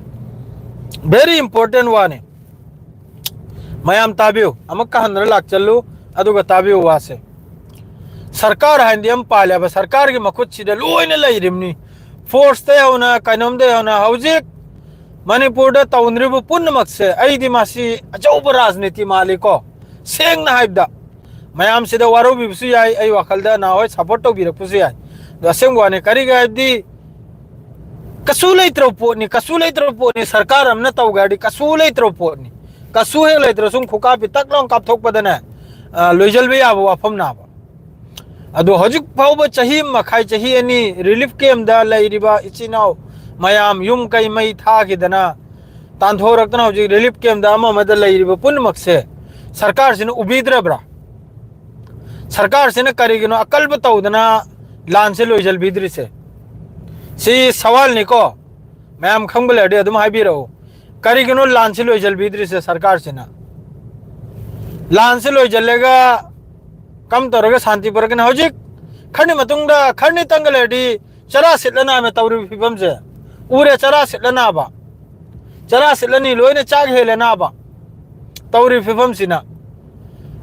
ꯚꯦꯔꯤ ꯏꯝꯄꯣꯔꯇꯦꯟ ꯋꯥꯅꯤ꯫ ꯃꯌꯥꯝ ꯇꯥꯕꯤꯌꯨ, ꯑꯃꯨꯛꯀ ꯍꯟꯅ ꯂꯥꯛꯆꯜꯂꯨ, ꯑꯗꯨꯒ ꯇꯥꯕꯤꯌꯨ ꯋꯥꯁꯦ꯫ ꯁꯔꯀꯥꯔ ꯍꯥꯏꯅꯗꯤ ꯑꯃ ꯄꯥꯜꯂꯦꯕ, ꯁꯔꯀꯥꯔꯒꯤ ꯃꯈꯨꯠꯁꯤꯗ ꯂꯣꯏꯅ ꯂꯩꯔꯤꯕꯅꯤ꯫ ꯐꯣꯔꯁꯇ ꯍꯧꯅ, ꯀꯩꯅꯣꯝꯗ ꯍꯧꯅ, ꯍꯧꯖꯤꯛ ꯃꯅꯤꯄꯨꯔꯗ ꯇꯧꯅꯔꯤꯕ ꯄꯨꯝꯅꯃꯛꯁꯦ ꯑꯩꯗꯤ ꯃꯁꯤ ꯑꯆꯧꯕ ꯔꯥꯖꯅꯤꯇꯤ ꯃꯥꯜꯂꯤꯀꯣ꯫ ꯁꯦꯡꯅ ꯍꯥꯏꯕꯗ, ꯃꯌꯥꯝꯁꯤꯗ ꯋꯥꯔꯧꯕꯤꯕꯁꯨ ꯌꯥꯏ, ꯑꯩ ꯋꯥꯈꯜꯗ ꯅꯍꯥꯟꯋꯥꯏ ꯁꯞꯄꯣꯔꯠ ꯇꯧꯕꯤꯔꯛꯄꯁꯨ ꯌꯥꯏ꯫ ꯑꯗꯣ ꯑꯁꯦꯡꯕ ꯋꯥꯅꯤ, ꯀꯔꯤꯒꯤ ꯍꯥꯏꯕꯗꯤ ꯀꯁꯨ ꯂꯩꯇ꯭ꯔꯕ ꯄꯣꯠꯅꯤ, ꯀꯁꯨ ꯂꯩꯇ꯭ꯔꯕ ꯄꯣꯠꯅꯤ꯫ ꯁꯔꯀꯥꯔ ꯑꯃꯅ ꯇꯧꯒꯦ ꯍꯥꯏꯔꯗꯤ ꯀꯁꯨ ꯂꯩꯇ꯭ꯔꯕ ꯄꯣꯠꯅꯤ꯫ ꯀꯁꯨ ꯍꯦꯛ ꯂꯩꯇ꯭ꯔ ꯁꯨꯝ ꯈꯨꯀꯥꯞꯄꯤ ꯇꯛ ꯂꯥꯎ ꯀꯥꯞꯊꯣꯛꯄꯗꯅꯦ, ꯑ, ꯂꯣꯏꯁꯤꯟꯕ ꯌꯥꯕ ꯋꯥꯐꯝ ꯅꯥꯕ꯫ ꯑꯗꯣ ꯍꯧꯖꯤꯛ ꯐꯥꯎꯕ ꯆꯍꯤ ꯑꯃ ꯃꯈꯥꯏ, ꯆꯍꯤ ꯑꯅꯤ ꯔꯤꯂꯤꯐ ꯀꯦꯝꯗ ꯂꯩꯔꯤꯕ ꯏꯆꯤꯟ ꯏꯅꯥꯎ ꯃꯌꯥꯝ, ꯌꯨꯝ ꯀꯩ ꯃꯩ ꯊꯥꯈꯤꯗꯅ, ꯇꯥꯟꯊꯣꯔꯛꯇꯅ ꯍꯧꯖꯤꯛ ꯔꯤꯂꯤꯐ ꯀꯦꯝꯗ ꯑꯃ ꯑꯃꯗ ꯂꯩꯔꯤꯕ ꯄꯨꯝꯅꯃꯛꯁꯦ ꯁꯔꯀꯥꯔꯁꯤꯅ ꯎꯕꯤꯗ꯭ꯔꯕ꯭ꯔꯥ? ꯁꯔꯀꯥꯔꯁꯤꯅ ꯀꯔꯤꯒꯤꯅꯣ ꯑꯀꯜꯕ ꯇꯧꯗꯅ ꯂꯥꯟꯁꯦ ꯂꯣꯏꯁꯤꯟꯕꯤꯗ꯭ꯔꯤꯁꯦ? ꯁꯤ ꯁꯋꯥꯜꯅꯤꯀꯣ꯫ ꯃꯌꯥꯝ ꯈꯪꯕ ꯂꯩꯔꯗꯤ ꯑꯗꯨꯝ ꯍꯥꯏꯕꯤꯔꯛꯎ꯫ ꯀꯔꯤꯒꯤꯅꯣ ꯂꯥꯟꯁꯤ ꯂꯣꯏꯁꯤꯟꯕꯤꯗ꯭ꯔꯤꯁꯦ ꯁꯔꯀꯥꯔꯁꯤꯅ? ꯂꯥꯟꯁꯤ ꯂꯣꯏꯁꯤꯜꯂꯒ ꯀꯝ ꯇꯧꯔꯒ ꯁꯥꯟꯇꯤ ꯄꯨꯔꯛꯀꯅꯤ? ꯍꯧꯖꯤꯛ ꯈꯔꯅꯤ ꯃꯇꯨꯡꯗ, ꯈꯔꯅꯤꯇꯪꯒ ꯂꯩꯔꯗꯤ ꯆꯔꯥ ꯁꯤꯠꯂ ꯅꯥꯃꯦ ꯇꯧꯔꯤꯕ ꯐꯤꯕꯝꯁꯦ꯫ ꯎꯔꯦ, ꯆꯔꯥ ꯁꯤꯠꯂ ꯅꯥꯕ, ꯆꯔꯥ ꯁꯤꯠꯂꯅꯤ, ꯂꯣꯏꯅ ꯆꯥꯛ ꯍꯦꯜꯂꯦ ꯅꯥꯕ ꯇꯧꯔꯤꯕ ꯐꯤꯕꯝꯁꯤꯅ꯫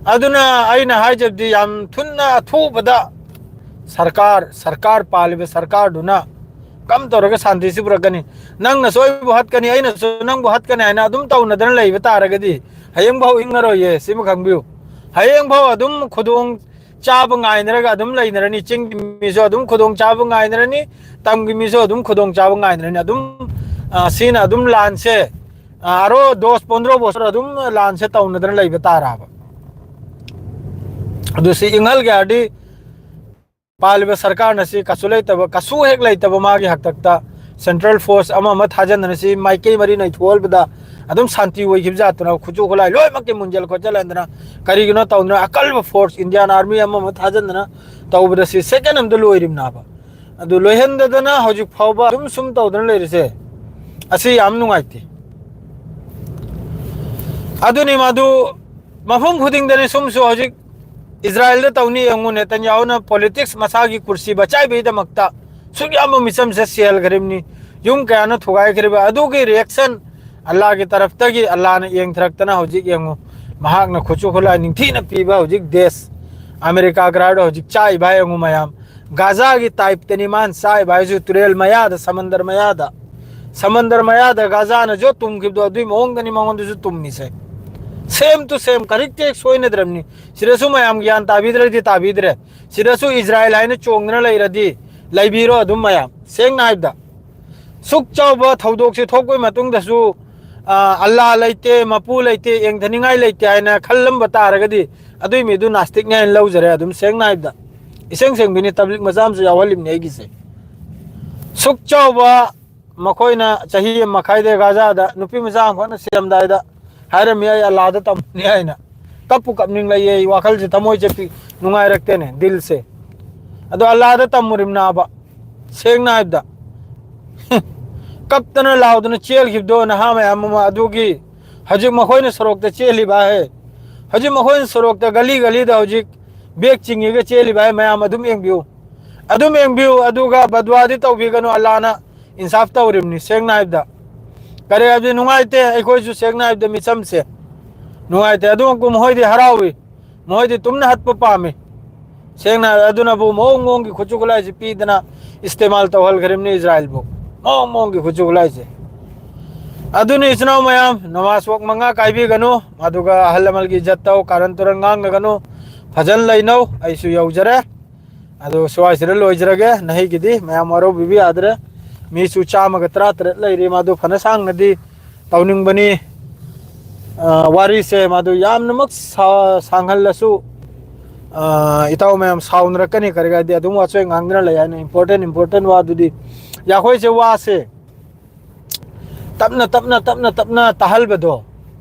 ꯑꯗꯨꯅ ꯑꯩꯅ ꯍꯥꯏꯖꯕꯗꯤ, ꯌꯥꯝ ꯊꯨꯅ ꯑꯊꯨꯕꯗ ꯁꯔꯀꯥꯔ, ꯁꯔꯀꯥꯔ, ꯄꯥꯜꯂꯤꯕ ꯁꯔꯀꯥꯔꯗꯨꯅ ꯀꯝ ꯇꯧꯔꯒ ꯁꯥꯟꯇꯤꯁꯤ ꯄꯨꯔꯛꯀꯅꯤ? ꯅꯪꯅꯁꯨ ꯑꯩꯕꯨ ꯍꯥꯠꯀꯅꯤ, ꯑꯩꯅꯁꯨ ꯅꯪꯕꯨ ꯍꯠꯀꯅꯤ ꯍꯥꯏꯅ ꯑꯗꯨꯝ ꯇꯧꯅꯗꯅ ꯂꯩꯕ ꯇꯥꯔꯒꯗꯤ, ꯍꯌꯦꯡꯐꯥꯎ ꯏꯪꯉꯔꯣꯏꯌꯦ, ꯁꯤꯃ ꯈꯪꯕꯤꯌꯨ꯫ ꯍꯌꯦꯡꯐꯥꯎ ꯑꯗꯨꯝ ꯈꯨꯗꯣꯡ ꯆꯥꯕ ꯉꯥꯏꯅꯔꯒ ꯑꯗꯨꯝ ꯂꯩꯅꯔꯅꯤ꯫ ꯆꯤꯡꯒꯤ ꯃꯤꯁꯨ ꯑꯗꯨꯝ ꯈꯨꯗꯣꯡ ꯆꯥꯕ ꯉꯥꯏꯅꯔꯅꯤ, ꯇꯝꯒꯤ ꯃꯤꯁꯨ ꯑꯗꯨꯝ ꯈꯨꯗꯣꯡ ꯆꯥꯕ ꯉꯥꯏꯅꯔꯅꯤ꯫ ꯑꯗꯨꯝ, ꯑ, ꯁꯤꯅ ꯑꯗꯨꯝ ꯂꯥꯟꯁꯦ, ꯑ, ꯑꯔꯣ ꯗꯣꯁ ꯄꯣꯟꯗ꯭ꯔꯣ ꯕꯣꯁꯣꯔ ꯑꯗꯨꯝ ꯂꯥꯟꯁꯦ ꯇꯧꯅꯗꯅ ꯂꯩꯕ ꯇꯥꯔꯕ꯫ ꯑꯗꯨ ꯁꯤ ꯏꯪꯍꯜꯒꯦ ꯍꯥꯏꯔꯗꯤ ꯄꯥꯜꯂꯤꯕ ꯁꯔꯀꯥꯔꯅ ꯁꯤ ꯀꯁꯨ ꯂꯩꯇꯕ, ꯀꯁꯨ ꯍꯦꯛ ꯂꯩꯇꯕ ꯃꯥꯒꯤ ꯍꯥꯛꯇꯛꯇ ꯁꯦꯟꯇ꯭ꯔꯦꯜ ꯐꯣꯔꯁ ꯑꯃ ꯑꯃ ꯊꯥꯖꯟꯗꯅ ꯁꯤ ꯃꯥꯏꯀꯩ ꯃꯔꯤ ꯅꯩꯊꯣꯛꯍꯜꯕꯗ ꯑꯗꯨꯝ ꯁꯥꯟꯇꯤ ꯑꯣꯏꯈꯤꯕ ꯖꯥꯠꯇꯨꯅ ꯈꯨꯠꯁꯨ ꯈꯨꯠꯂꯥꯏ ꯂꯣꯏꯅꯃꯛꯀꯤ ꯃꯨꯟꯖꯜ ꯈꯣꯠꯆꯜꯍꯟꯗꯅ ꯀꯔꯤꯒꯤꯅꯣ ꯇꯧꯗꯅ ꯑꯀꯜꯕ ꯐꯣꯔꯁ ꯏꯟꯗꯤꯌꯥꯟ ꯑꯥꯔꯃꯤ ꯑꯃ ꯑꯃ ꯊꯥꯖꯟꯗꯅ ꯇꯧꯕꯗ ꯁꯤ ꯁꯦꯀꯦꯟ ꯑꯃꯗ ꯂꯣꯏꯔꯤꯕꯅꯦꯕ꯫ ꯑꯗꯨ ꯂꯣꯏꯍꯟꯗꯗꯅ ꯍꯧꯖꯤꯛ ꯐꯥꯎꯕ ꯑꯗꯨꯝ ꯁꯨꯝ ꯇꯧꯗꯅ ꯂꯩꯔꯤꯁꯦ, ꯑꯁꯤ ꯌꯥꯝ ꯅꯨꯡꯉꯥꯏꯇꯦ꯫ ꯑꯗꯨꯅꯤ ꯃꯗꯨ ꯃꯐꯝ ꯈꯨꯗꯤꯡꯗꯅꯤ꯫ ꯁꯨꯝꯁꯨ ꯍꯧꯖꯤꯛ ꯏꯖꯔꯥꯌꯦꯜꯗ ꯇꯧꯅꯤ ꯌꯦꯡꯉꯨ, ꯅꯦꯇꯟꯌꯥꯍꯨꯅ ꯄꯣꯂꯤꯇꯤꯛꯁ ꯃꯁꯥꯒꯤ ꯀꯨꯔꯁꯤ ꯕꯆꯥꯏꯕꯒꯤꯗꯃꯛꯇ ꯁꯨꯛ ꯌꯥꯝꯕ ꯃꯤꯆꯝꯁꯦ ꯁꯤꯍꯟꯈ꯭ꯔꯤꯕꯅꯤ, ꯌꯨꯝ ꯀꯌꯥꯅ ꯊꯨꯒꯥꯏꯈ꯭ꯔꯤꯕ꯫ ꯑꯗꯨꯒꯤ ꯔꯤꯌꯦꯛꯁꯟ ꯑꯜꯂꯥꯒꯤ ꯇꯔꯐꯇꯒꯤ, ꯑꯜꯂꯥꯅ ꯌꯦꯡꯊꯔꯛꯇꯅ ꯍꯧꯖꯤꯛ ꯌꯦꯡꯉꯨ, ꯃꯍꯥꯛꯅ ꯈꯨꯠꯁꯨ ꯈꯨꯠꯂꯥꯏ ꯅꯤꯡꯊꯤꯅ ꯄꯤꯕ ꯍꯧꯖꯤꯛ ꯗꯦꯁ ꯑꯃꯦꯔꯤꯀꯥ ꯒ꯭ꯔꯥꯎꯟꯗ ꯍꯧꯖꯤꯛ ꯆꯥꯛꯏꯕ ꯌꯦꯡꯉꯨ ꯃꯌꯥꯝ꯫ ꯒꯥꯖꯥꯒꯤ ꯇꯥꯏꯞꯇꯅꯤ ꯃꯥꯅ ꯆꯥꯛꯏꯕ ꯍꯥꯏꯁꯨ, ꯇꯨꯔꯦꯜ ꯃꯌꯥꯗ, ꯁꯃꯟꯗꯔ ꯃꯌꯥꯗ, ꯁꯃꯟꯗꯔ ꯃꯌꯥꯗ ꯒꯥꯖꯥꯅ ꯌꯣꯠ ꯇꯨꯝꯈꯤꯕꯗꯣ ꯑꯗꯨꯏ ꯃꯑꯣꯡꯗꯅꯤ ꯃꯉꯣꯟꯗꯁꯨ ꯇꯨꯝꯃꯤꯁꯦ꯫ ꯁꯦꯝ ꯇꯨ ꯁꯦꯝ, ꯀꯔꯤꯛ ꯇꯦꯛ ꯁꯣꯏꯅꯗ꯭ꯔꯕꯅꯤ꯫ ꯁꯤꯗꯁꯨ ꯃꯌꯥꯝ ꯒ꯭ꯌꯥꯟ ꯇꯥꯕꯤꯗ꯭ꯔꯗꯤ ꯇꯥꯕꯤꯗ꯭ꯔꯦ꯫ ꯁꯤꯗꯁꯨ ꯏꯖꯔꯥꯌꯦꯜ ꯍꯥꯏꯅ ꯆꯣꯡꯗꯅ ꯂꯩꯔꯗꯤ ꯂꯩꯕꯤꯔꯣ ꯑꯗꯨꯝ ꯃꯌꯥꯝ꯫ ꯁꯦꯡꯅ ꯍꯥꯏꯕꯗ, ꯁꯨꯛ ꯆꯥꯎꯕ ꯊꯧꯗꯣꯛꯁꯦ ꯊꯣꯛꯄꯒꯤ ꯃꯇꯨꯡꯗꯁꯨ, ꯑ, ꯑꯜꯂꯥ ꯂꯩꯇꯦ, ꯃꯄꯨ ꯂꯩꯇꯦ, ꯌꯦꯡꯊꯅꯤꯡꯉꯥꯏ ꯂꯩꯇꯦ ꯍꯥꯏꯅ ꯈꯜꯂꯝꯕ ꯇꯥꯔꯒꯗꯤ, ꯑꯗꯨꯏ ꯃꯤꯗꯨ ꯅꯥꯁꯇꯤꯛꯅꯤ ꯍꯥꯏꯅ ꯂꯧꯖꯔꯦ꯫ ꯑꯗꯨꯝ ꯁꯦꯡꯅ ꯍꯥꯏꯕꯗ, ꯏꯁꯦꯡ ꯁꯦꯡꯕꯤꯅꯤ, ꯇꯕ꯭ꯂꯤꯛ ꯃꯆꯥ ꯑꯃꯁꯨ ꯌꯥꯎꯍꯜꯂꯤꯕꯅꯤ ꯑꯩꯒꯤꯁꯦ꯫ ꯁꯨꯛ ꯆꯥꯎꯕ, ꯃꯈꯣꯏꯅ ꯆꯍꯤ ꯑꯃ ꯃꯈꯥꯏꯗ ꯒꯥꯖꯥꯗ ꯅꯨꯄꯤ ꯃꯆꯥ ꯑꯃꯈꯛꯅ ꯁꯤꯔꯝꯗꯥꯏꯗ ꯍꯥꯏꯔꯝꯃꯤ, "ꯑꯩ ꯑꯜꯂꯥꯗ ꯇꯝꯃꯨꯅꯤ" ꯍꯥꯏꯅ꯫ ꯀꯞꯄꯨ ꯀꯞꯅꯤꯡꯂꯛꯏ, ꯑꯩ ꯋꯥꯈꯜꯁꯦ, ꯊꯃꯣꯏꯁꯦ ꯄꯤ-, ꯅꯨꯡꯉꯥꯏꯔꯛꯇꯦꯅꯦ, ꯗꯤꯜꯁꯦ꯫ ꯑꯗꯣ ꯑꯜꯂꯥꯗ ꯇꯝꯃꯨꯔꯤꯕꯅꯥꯕ, ꯁꯦꯡꯅ ꯍꯥꯏꯕꯗ꯫ ꯀꯞꯇꯅ ꯂꯥꯎꯗꯅ ꯆꯦꯜꯈꯤꯕꯗꯣ ꯅꯍꯥ ꯃꯌꯥꯝ ꯑꯃ, ꯑꯗꯨꯒꯤ ꯍꯧꯖꯤꯛ ꯃꯈꯣꯏꯅ ꯁꯣꯔꯣꯛꯇ ꯆꯦꯜꯂꯤꯕ ꯍꯥꯏ꯫ ꯍꯧꯖꯤꯛ ꯃꯈꯣꯏꯅ ꯁꯣꯔꯣꯛꯇ, ꯒꯂꯤ ꯒꯂꯤꯗ ꯍꯧꯖꯤꯛ ꯕꯦꯛ ꯆꯤꯡꯉꯒ ꯆꯦꯜꯂꯤꯕ ꯍꯥꯏ, ꯃꯌꯥꯝ ꯑꯗꯨꯝ ꯌꯦꯡꯕꯤꯌꯨ꯫ ꯑꯗꯨꯝ ꯌꯦꯡꯕꯤꯌꯨ, ꯑꯗꯨꯒ ꯕꯗꯋꯥꯗꯤ ꯇꯧꯕꯤꯒꯅꯨ, ꯑꯜꯂꯥꯅ ꯏꯟꯁꯥꯐ ꯇꯧꯔꯤꯕꯅꯤ꯫ ꯁꯦꯡꯅ ꯍꯥꯏꯕꯗ, ꯀꯔꯤ ꯍꯥꯏꯕꯗꯤ, ꯅꯨꯡꯉꯥꯏꯇꯦ, ꯑꯩꯈꯣꯏꯁꯨ ꯁꯦꯡꯅ ꯍꯥꯏꯕꯗ ꯃꯤꯆꯝꯁꯦ ꯅꯨꯡꯉꯥꯏꯇꯦ꯫ ꯑꯗꯨꯒ ꯃꯈꯣꯏꯗꯤ ꯍꯔꯥꯎꯏ, ꯃꯈꯣꯏꯗꯤ ꯇꯨꯝꯅ ꯍꯠꯄ ꯄꯥꯝꯃꯤ꯫ ꯁꯦꯡꯅ ꯍꯥꯏꯔ-, ꯑꯗꯨꯅꯕꯨ ꯃꯑꯣꯡ ꯃꯑꯣꯡꯒꯤ ꯈꯨꯠꯁꯨ ꯈꯨꯠꯂꯥꯏꯁꯤ ꯄꯤꯗꯅ ꯏꯁꯇꯦꯃꯥꯜ ꯇꯧꯍꯟꯈ꯭ꯔꯤꯕꯅꯤ ꯏꯖꯔꯥꯏꯜꯕꯨ꯫ ꯃꯑꯣꯡ ꯃꯑꯣꯡꯒꯤ ꯈꯨꯠꯁꯨ ꯈꯨꯠꯂꯥꯏꯁꯦ꯫ ꯑꯗꯨꯅ ꯏꯆꯤꯟ ꯏꯅꯥꯎ ꯃꯌꯥꯝ, ꯅꯃꯥꯖ ꯋꯥꯛ ꯃꯉꯥ ꯀꯥꯏꯕꯤꯒꯅꯨ, ꯑꯗꯨꯒ ꯑꯍꯜ ꯂꯃꯟꯒꯤ ꯏꯖꯠ ꯇꯧ, ꯀꯥꯔꯟ ꯇꯨꯔꯟ ꯉꯥꯡꯅꯒꯅꯨ, ꯐꯖꯅ ꯂꯩꯅꯧ꯫ ꯑꯩꯁꯨ ꯌꯧꯖꯔꯦ꯫ ꯑꯗꯨ ꯁ꯭ꯋꯥꯏꯁꯤꯗ ꯂꯣꯏꯖꯔꯒꯦ꯫ ꯅꯍꯩꯒꯤꯗꯤ ꯃꯌꯥꯝ ꯋꯥꯔꯧꯕꯤꯕ ꯌꯥꯗ꯭ꯔꯦ꯫ ꯃꯤꯁꯨ ꯆꯥꯝꯃꯒ ꯇꯔꯥ ꯇꯔꯦꯠ ꯂꯩꯔꯤ, ꯃꯗꯨ ꯐꯅ ꯁꯥꯡꯅꯗꯤ ꯇꯧꯅꯤꯡꯕꯅꯤ꯫ ꯑ, ꯋꯥꯔꯤꯁꯦ ꯃꯗꯨ ꯌꯥꯝꯅꯃꯛ ꯁꯥ-, ꯁꯥꯡꯍꯜꯂꯁꯨ, ꯑ, ꯏꯇꯥꯎ ꯃꯌꯥꯝ ꯁꯥꯎꯅꯔꯛꯀꯅꯤ꯫ ꯀꯔꯤ ꯀꯥꯏꯗꯦ, ꯑꯗꯨꯝ ꯋꯥꯆꯣꯏ ꯉꯥꯡꯗꯅ ꯂꯩ ꯍꯥꯏꯅ, ꯏꯝꯄꯣꯔꯇꯦꯟ, ꯏꯝꯄꯣꯔꯇꯦꯟ ꯋꯥꯗꯨꯗꯤ ꯌꯥꯈꯣꯏꯁꯦ, ꯋꯥꯁꯦ ꯇꯞꯅ, ꯇꯞꯅ, ꯇꯞꯅ, ꯇꯞꯅ ꯇꯥꯍꯜꯕꯗꯣ,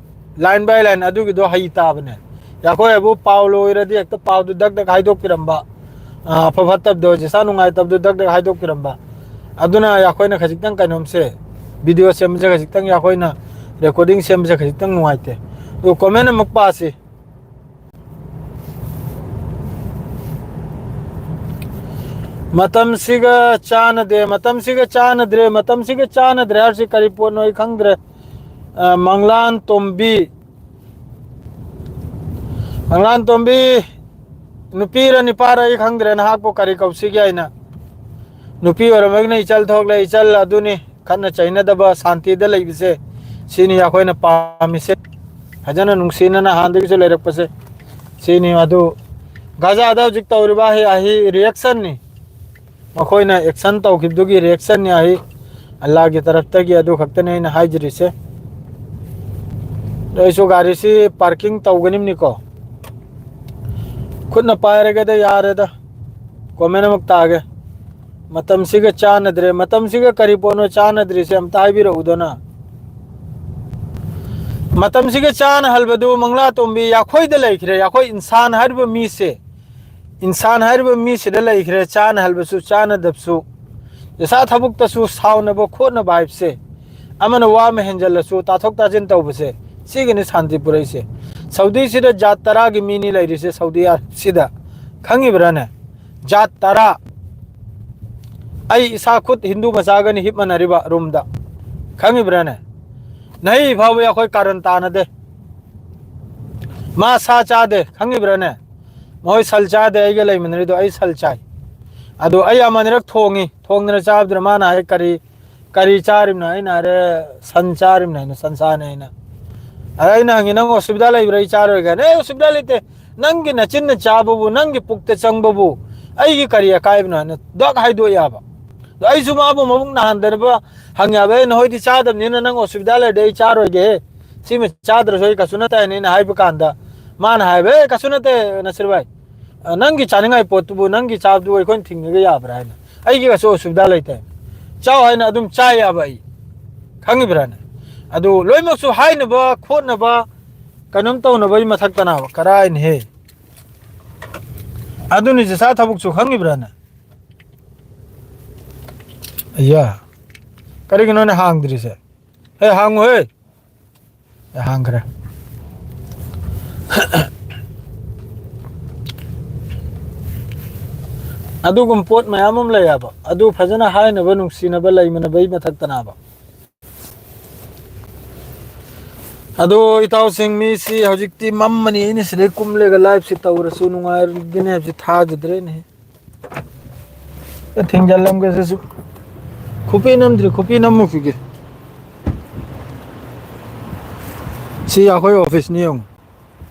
ꯂꯥꯏꯟ ꯕꯥꯏ ꯂꯥꯏꯟ, ꯑꯗꯨꯒꯤꯗꯣ ꯍꯩ ꯇꯥꯕꯅꯦ꯫ ꯌꯥꯈꯣꯏ ꯍꯥꯏꯕꯨ ꯄꯥꯎ ꯂꯣꯏꯔꯗꯤ ꯍꯦꯛꯇ ꯄꯥꯎꯗꯨ ꯗꯛ ꯗꯛ ꯍꯥꯏꯗꯣꯛꯄꯤꯔꯝꯕ, ꯑ, ꯑꯐ ꯐꯠꯇꯕꯗꯣ, ꯖꯤꯁꯥ ꯅꯨꯡꯉꯥꯏꯇꯕꯗꯣ ꯗꯛ ꯗꯛ ꯍꯥꯏꯗꯣꯛꯄꯤꯔꯝꯕ꯫ ꯑꯗꯨꯅ ꯑꯩꯈꯣꯏꯅ ꯈꯖꯤꯛꯇꯪ ꯀꯩꯅꯣꯝꯁꯦ, ꯚꯤꯗꯤꯑꯣ ꯁꯦꯝꯕꯁꯦ ꯈꯖꯤꯛꯇꯪ, ꯑꯩꯈꯣꯏꯅ ꯔꯦꯀꯣꯔꯗꯤꯡ ꯁꯦꯝꯕꯁꯦ ꯈꯖꯤꯛꯇꯪ ꯅꯨꯡꯉꯥꯏꯇꯦ꯫ ꯑꯗꯨ ꯀꯣꯃꯦꯟ ꯑꯃꯨꯛ ꯄꯥꯁꯤ꯫ ꯃꯇꯝꯁꯤꯒ ꯆꯥꯟꯅꯗꯦ, ꯃꯇꯝꯁꯤꯒ ꯆꯥꯟꯅꯗ꯭ꯔꯦ, ꯃꯇꯝꯁꯤꯒ ꯆꯥꯟꯅꯗ꯭ꯔꯦ ꯍꯥꯏꯕꯁꯤ ꯀꯔꯤ ꯄꯣꯠꯅꯣ ꯑꯩ ꯈꯪꯗ꯭ꯔꯦ꯫ ꯑ, ꯃꯪꯂꯥꯟ ꯇꯣꯝꯕꯤ, ꯃꯪꯂꯥꯟ ꯇꯣꯝꯕꯤ, ꯅꯨꯄꯤꯔ ꯅꯤꯄꯥꯔ ꯑꯩ ꯈꯪꯗ꯭ꯔꯦ, ꯅꯍꯥꯛꯄꯨ ꯀꯔꯤ ꯀꯧꯁꯤꯒꯦ ꯍꯥꯏꯅ꯫ ꯅꯨꯄꯤ ꯑꯣꯏꯔꯝꯃꯒꯅ ꯏꯆꯜ ꯊꯣꯛꯂꯦ, ꯏꯆꯜ ꯑꯗꯨꯅꯤ꯫ ꯈꯠꯅ ꯆꯩꯅꯗꯕ, ꯁꯥꯟꯇꯤꯗ ꯂꯩꯕꯁꯦ, ꯁꯤꯅꯤ ꯑꯩꯈꯣꯏꯅ ꯄꯥꯝꯃꯤꯁꯦ꯫ ꯐꯖꯅ ꯅꯨꯡꯁꯤꯅꯅ ꯍꯥꯟꯅꯗꯒꯤꯁꯨ ꯂꯩꯔꯛꯄꯁꯦ, ꯁꯤꯅꯤ꯫ ꯑꯗꯨ ꯒꯥꯖꯥꯗ ꯍꯧꯖꯤꯛ ꯇꯧꯔꯤꯕ ꯑꯍꯤ, ꯑꯍꯤ ꯔꯤꯌꯦꯛꯁꯟꯅꯤ꯫ ꯃꯈꯣꯏꯅ ꯑꯦꯛꯁꯟ ꯇꯧꯈꯤꯕꯗꯨꯒꯤ ꯔꯤꯌꯦꯛꯁꯟꯅꯤ ꯑꯍꯤ꯫ ꯑꯜꯂꯥꯒꯤ ꯇꯔꯞꯇꯒꯤ ꯑꯗꯨ ꯈꯛꯇꯅꯦ ꯑꯩꯅ ꯍꯥꯏꯖꯔꯤꯁꯦ꯫ ꯑꯗꯣ ꯑꯩꯁꯨ ꯒꯥꯔꯤꯁꯤ ꯄꯥꯔꯀꯤꯡ ꯇꯧꯒꯅꯤꯕꯅꯤꯀꯣ꯫ ꯈꯨꯠꯅ ꯄꯥꯏꯔꯒꯦꯗ, ꯌꯥꯔꯦꯗ꯫ ꯀꯣꯃꯦꯟ ꯑꯃꯨꯛ ꯇꯥꯒꯦ꯫ ꯃꯇꯝꯁꯤꯒ ꯆꯥꯟꯅꯗ꯭ꯔꯦ꯫ ꯃꯇꯝꯁꯤꯒ ꯀꯔꯤ ꯄꯣꯠꯅꯣ ꯆꯥꯟꯅꯗ꯭ꯔꯤꯁꯦ? ꯑꯝꯇ ꯍꯥꯏꯕꯤꯔꯛꯎꯗꯅ꯫ ꯃꯇꯝꯁꯤꯒ ꯆꯥꯟꯅꯍꯜꯕꯗꯨ ꯃꯪꯂꯥꯇꯣꯝꯕꯤ ꯌꯥꯈꯣꯏꯗ ꯂꯩꯈ꯭ꯔꯦ꯫ ꯌꯥꯈꯣꯏ ꯏꯟꯁꯥꯟ ꯍꯥꯏꯔꯤꯕ ꯃꯤꯁꯦ, ꯏꯟꯁꯥꯟ ꯍꯥꯏꯔꯤꯕ ꯃꯤꯁꯤꯗ ꯂꯩꯈ꯭ꯔꯦ꯫ ꯆꯥꯟꯅꯍꯜꯕꯁꯨ ꯆꯥꯟꯅꯗꯕꯁꯨ, ꯏꯁꯥ ꯊꯕꯛꯇꯁꯨ ꯁꯥꯎꯅꯕ ꯈꯣꯠꯅꯕ ꯍꯥꯏꯕꯁꯦ, ꯑꯃꯅ ꯋꯥ ꯑꯃ ꯍꯦꯟꯖꯜꯂꯁꯨ ꯇꯥꯊꯣꯛ ꯇꯥꯁꯤꯟ ꯇꯧꯕꯁꯦ, ꯁꯤꯒꯤꯅꯤ ꯁꯥꯟꯇꯤ ꯄꯨꯔꯛꯏꯁꯦ꯫ ꯁꯧꯗꯤꯁꯤꯗ ꯖꯥꯠ ꯇꯔꯥꯒꯤ ꯃꯤꯅꯤ ꯂꯩꯔꯤꯁꯦ ꯁꯧꯗꯤ ꯑꯔꯕꯁꯤꯗ, ꯈꯪꯉꯤꯕ꯭ꯔꯥꯅꯦ? ꯖꯥꯠ ꯇꯔꯥ꯫ ꯑꯩ ꯏꯁꯥ ꯈꯨꯠ ꯍꯤꯟꯗꯨ ꯃꯆꯥꯒꯅꯤ ꯍꯤꯞꯃꯟꯅꯔꯤꯕ ꯔꯨꯝꯗ, ꯈꯪꯉꯤꯕ꯭ꯔꯥꯅꯦ? ꯅꯍꯩ ꯐꯥꯎꯕ ꯑꯩꯈꯣꯏ ꯀꯥꯔꯟ ꯇꯥꯅꯗꯦ꯫ ꯃꯥ ꯁꯥ ꯆꯥꯗꯦ, ꯈꯪꯉꯤꯕ꯭ꯔꯥꯅꯦ? ꯃꯈꯣꯏ ꯁꯜ ꯆꯥꯗꯦ꯫ ꯑꯩꯒ ꯂꯩꯃꯤꯟꯅꯔꯤꯗꯣ ꯑꯩ ꯁꯜ ꯆꯥꯏ꯫ ꯑꯗꯣ ꯑꯩ ꯑꯃꯅꯤꯔꯛ ꯊꯣꯡꯉꯤ꯫ ꯊꯣꯡꯗꯅ ꯆꯥꯕꯗꯨꯅ ꯃꯥꯅ ꯍꯥꯏ, "ꯀꯔꯤ, ꯀꯔꯤ ꯆꯥꯔꯤꯕꯅꯣ?" ꯑꯩꯅ ꯍꯥꯏꯔꯦ, "ꯁꯟ ꯆꯥꯔꯤꯕꯅꯦ" ꯍꯥꯏꯅ, "ꯁꯟꯁꯥꯅꯦ" ꯍꯥꯏꯅ꯫ ꯑꯗ ꯑꯩꯅ ꯍꯪꯉꯤ, "ꯅꯪ ꯑꯁꯨꯕꯤꯙꯥ ꯂꯩꯕ꯭ꯔꯥ? ꯑꯩ ꯆꯥꯔꯣꯏꯒꯦ" ꯍꯥꯏꯅ꯫ "ꯑꯦ, ꯑꯁꯨꯕꯤꯙꯥ ꯂꯩꯇꯦ꯫ ꯅꯪꯒꯤ ꯅꯆꯤꯟꯅ ꯆꯥꯕꯕꯨ, ꯅꯪꯒꯤ ꯄꯨꯛꯇ ꯆꯪꯕꯕꯨ ꯑꯩꯒꯤ ꯀꯔꯤ ꯑꯀꯥꯏꯕꯅꯣ?" ꯍꯥꯏꯅ ꯗꯛ ꯍꯥꯏꯗꯣꯛ ꯌꯥꯕ꯫ ꯑꯗꯣ ꯑꯩꯁꯨ ꯃꯥꯕꯨ ꯃꯕꯨꯛ ꯅꯥꯍꯟꯗꯅꯕ ꯍꯪꯉꯦ ꯍꯥꯏꯕ꯫ "ꯑꯦ, ꯅꯈꯣꯏꯗꯤ ꯆꯥꯗꯕꯅꯤꯅ ꯅꯪ ꯑꯁꯨꯕꯤꯙꯥ ꯂꯩꯔꯗꯤ ꯑꯩ ꯆꯥꯔꯣꯏꯒꯦ꯫ ꯁꯤꯃ ꯆꯥꯗ꯭ꯔꯁꯨ ꯑꯩ ꯀꯩꯁꯨ ꯅꯠꯇꯦ" ꯍꯥꯏꯅ ꯑꯩꯅ ꯍꯥꯏꯕ ꯀꯥꯟꯗ, ꯃꯥꯅ ꯍꯥꯏꯕ, "ꯑꯦ, ꯀꯩꯁꯨ ꯅꯠꯇꯦ ꯅꯁꯤꯔ ꯚꯥꯏ, ꯅꯪꯒꯤ ꯆꯥꯅꯤꯡꯉꯥꯏ ꯄꯣꯠꯇꯨꯕꯨ, ꯅꯪꯒꯤ ꯆꯥꯕꯗꯨꯕꯨ ꯑꯩꯈꯣꯏꯅ ꯊꯤꯡꯉꯒ ꯌꯥꯕ꯭ꯔꯥ?" ꯍꯥꯏꯅ꯫ "ꯑꯩꯒꯤ ꯀꯩꯁꯨ ꯑꯁꯨꯕꯤꯙꯥ ꯂꯩꯇꯦ, ꯆꯥꯎ" ꯍꯥꯏꯅ ꯑꯗꯨꯝ ꯆꯥꯏ ꯍꯥꯏꯕ ꯑꯩ, ꯈꯪꯉꯤꯕ꯭ꯔꯥꯅꯦ? ꯑꯗꯨ ꯂꯣꯏꯅꯃꯛꯁꯨ ꯍꯥꯏꯅꯕ ꯈꯣꯠꯅꯕ, ꯀꯩꯅꯣꯝ ꯇꯧꯅꯕꯒꯤ ꯃꯊꯛꯇꯅꯥꯕ ꯀꯔꯥꯏꯅꯍꯦ? ꯑꯗꯨꯅꯤ ꯆꯦꯆꯥ ꯊꯕꯛꯁꯨ, ꯈꯪꯉꯤꯕ꯭ꯔꯥꯅꯦ? ꯑꯌꯥ, ꯀꯔꯤꯒꯤꯅꯣꯅꯦ ꯍꯥꯡꯗ꯭ꯔꯤꯁꯦ? ꯍꯦ, ꯍꯥꯡꯉꯨꯍꯦ! ꯑꯦ, ꯍꯥꯡꯈ꯭ꯔꯦ꯫ ꯑꯗꯨꯒꯨꯝꯕ ꯄꯣꯠ ꯃꯌꯥꯝ ꯑꯃ ꯂꯩꯌꯦꯕ꯫ ꯑꯗꯨ ꯐꯖꯅ ꯍꯥꯏꯅꯕ, ꯅꯨꯡꯁꯤꯅꯕ, ꯂꯩꯃꯤꯟꯅꯕꯒꯤ ꯃꯊꯛꯇꯅꯦꯕ꯫ ꯑꯗꯣ ꯏꯇꯥꯎꯁꯤꯡ, ꯃꯤꯁꯤ ꯍꯧꯖꯤꯛꯇꯤ ꯃꯝꯃꯅꯤ, ꯑꯩꯅ ꯁꯤꯗꯩ ꯀꯨꯝꯂꯒ live ꯁꯤ ꯇꯧꯔꯁꯨ ꯅꯨꯡꯉꯥꯏꯒꯅꯤ ꯍꯥꯏꯕꯁꯤ ꯊꯥꯖꯗ꯭ꯔꯦꯅꯦ꯫ ꯊꯤꯡꯖꯤꯜꯂꯝꯒꯦ ꯁꯤꯁꯨ꯫ ꯈꯨꯄꯤ ꯅꯝꯗ꯭ꯔꯤ, ꯈꯨꯄꯤ ꯅꯝꯃꯨꯈꯤꯒꯦ꯫ ꯁꯤ ꯑꯩꯈꯣꯏ office ꯅꯤ ꯌꯦꯡꯉꯨ꯫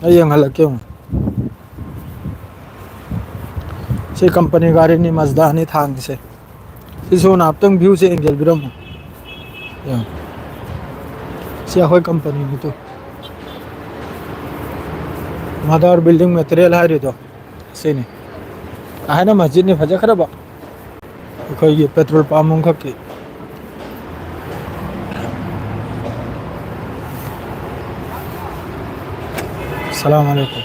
ꯑꯩ ꯌꯦꯡꯍꯜꯂꯛꯀꯦ ꯌꯦꯡꯉꯨ꯫ ꯁꯤ company ꯒꯥꯔꯤꯅꯤ, Mazda ꯅꯤ ꯊꯥꯡꯉꯤꯁꯦ꯫ ꯁꯤꯁꯨ ꯉꯥꯏꯍꯥꯛꯇꯪ view ꯁꯦ angle ꯄꯤꯔꯝꯃꯨ꯫ ꯌꯦꯡꯉꯣ꯫ ꯁꯤ ꯑꯩꯈꯣꯏ ꯀꯝꯄꯅꯤꯅꯤ ꯇꯨ꯫ ꯃꯥꯗꯔ ꯕꯤꯜꯗꯤꯡ ꯃꯦꯇꯔꯤꯌꯦꯜ ꯍꯥꯏꯔꯤꯗꯣ ꯁꯤꯅꯤ꯫ ꯍꯥꯏꯅ ꯃꯁꯖꯤꯠꯅꯤ ꯐꯖꯈ꯭ꯔꯕ꯫ ꯑꯩꯈꯣꯏꯒꯤ ꯄꯦꯇ꯭ꯔꯣꯜ ꯄꯝ ꯑꯃꯈꯛꯀꯤ꯫ ꯁꯂꯥꯝ ꯑꯂꯩꯀꯨꯝ꯫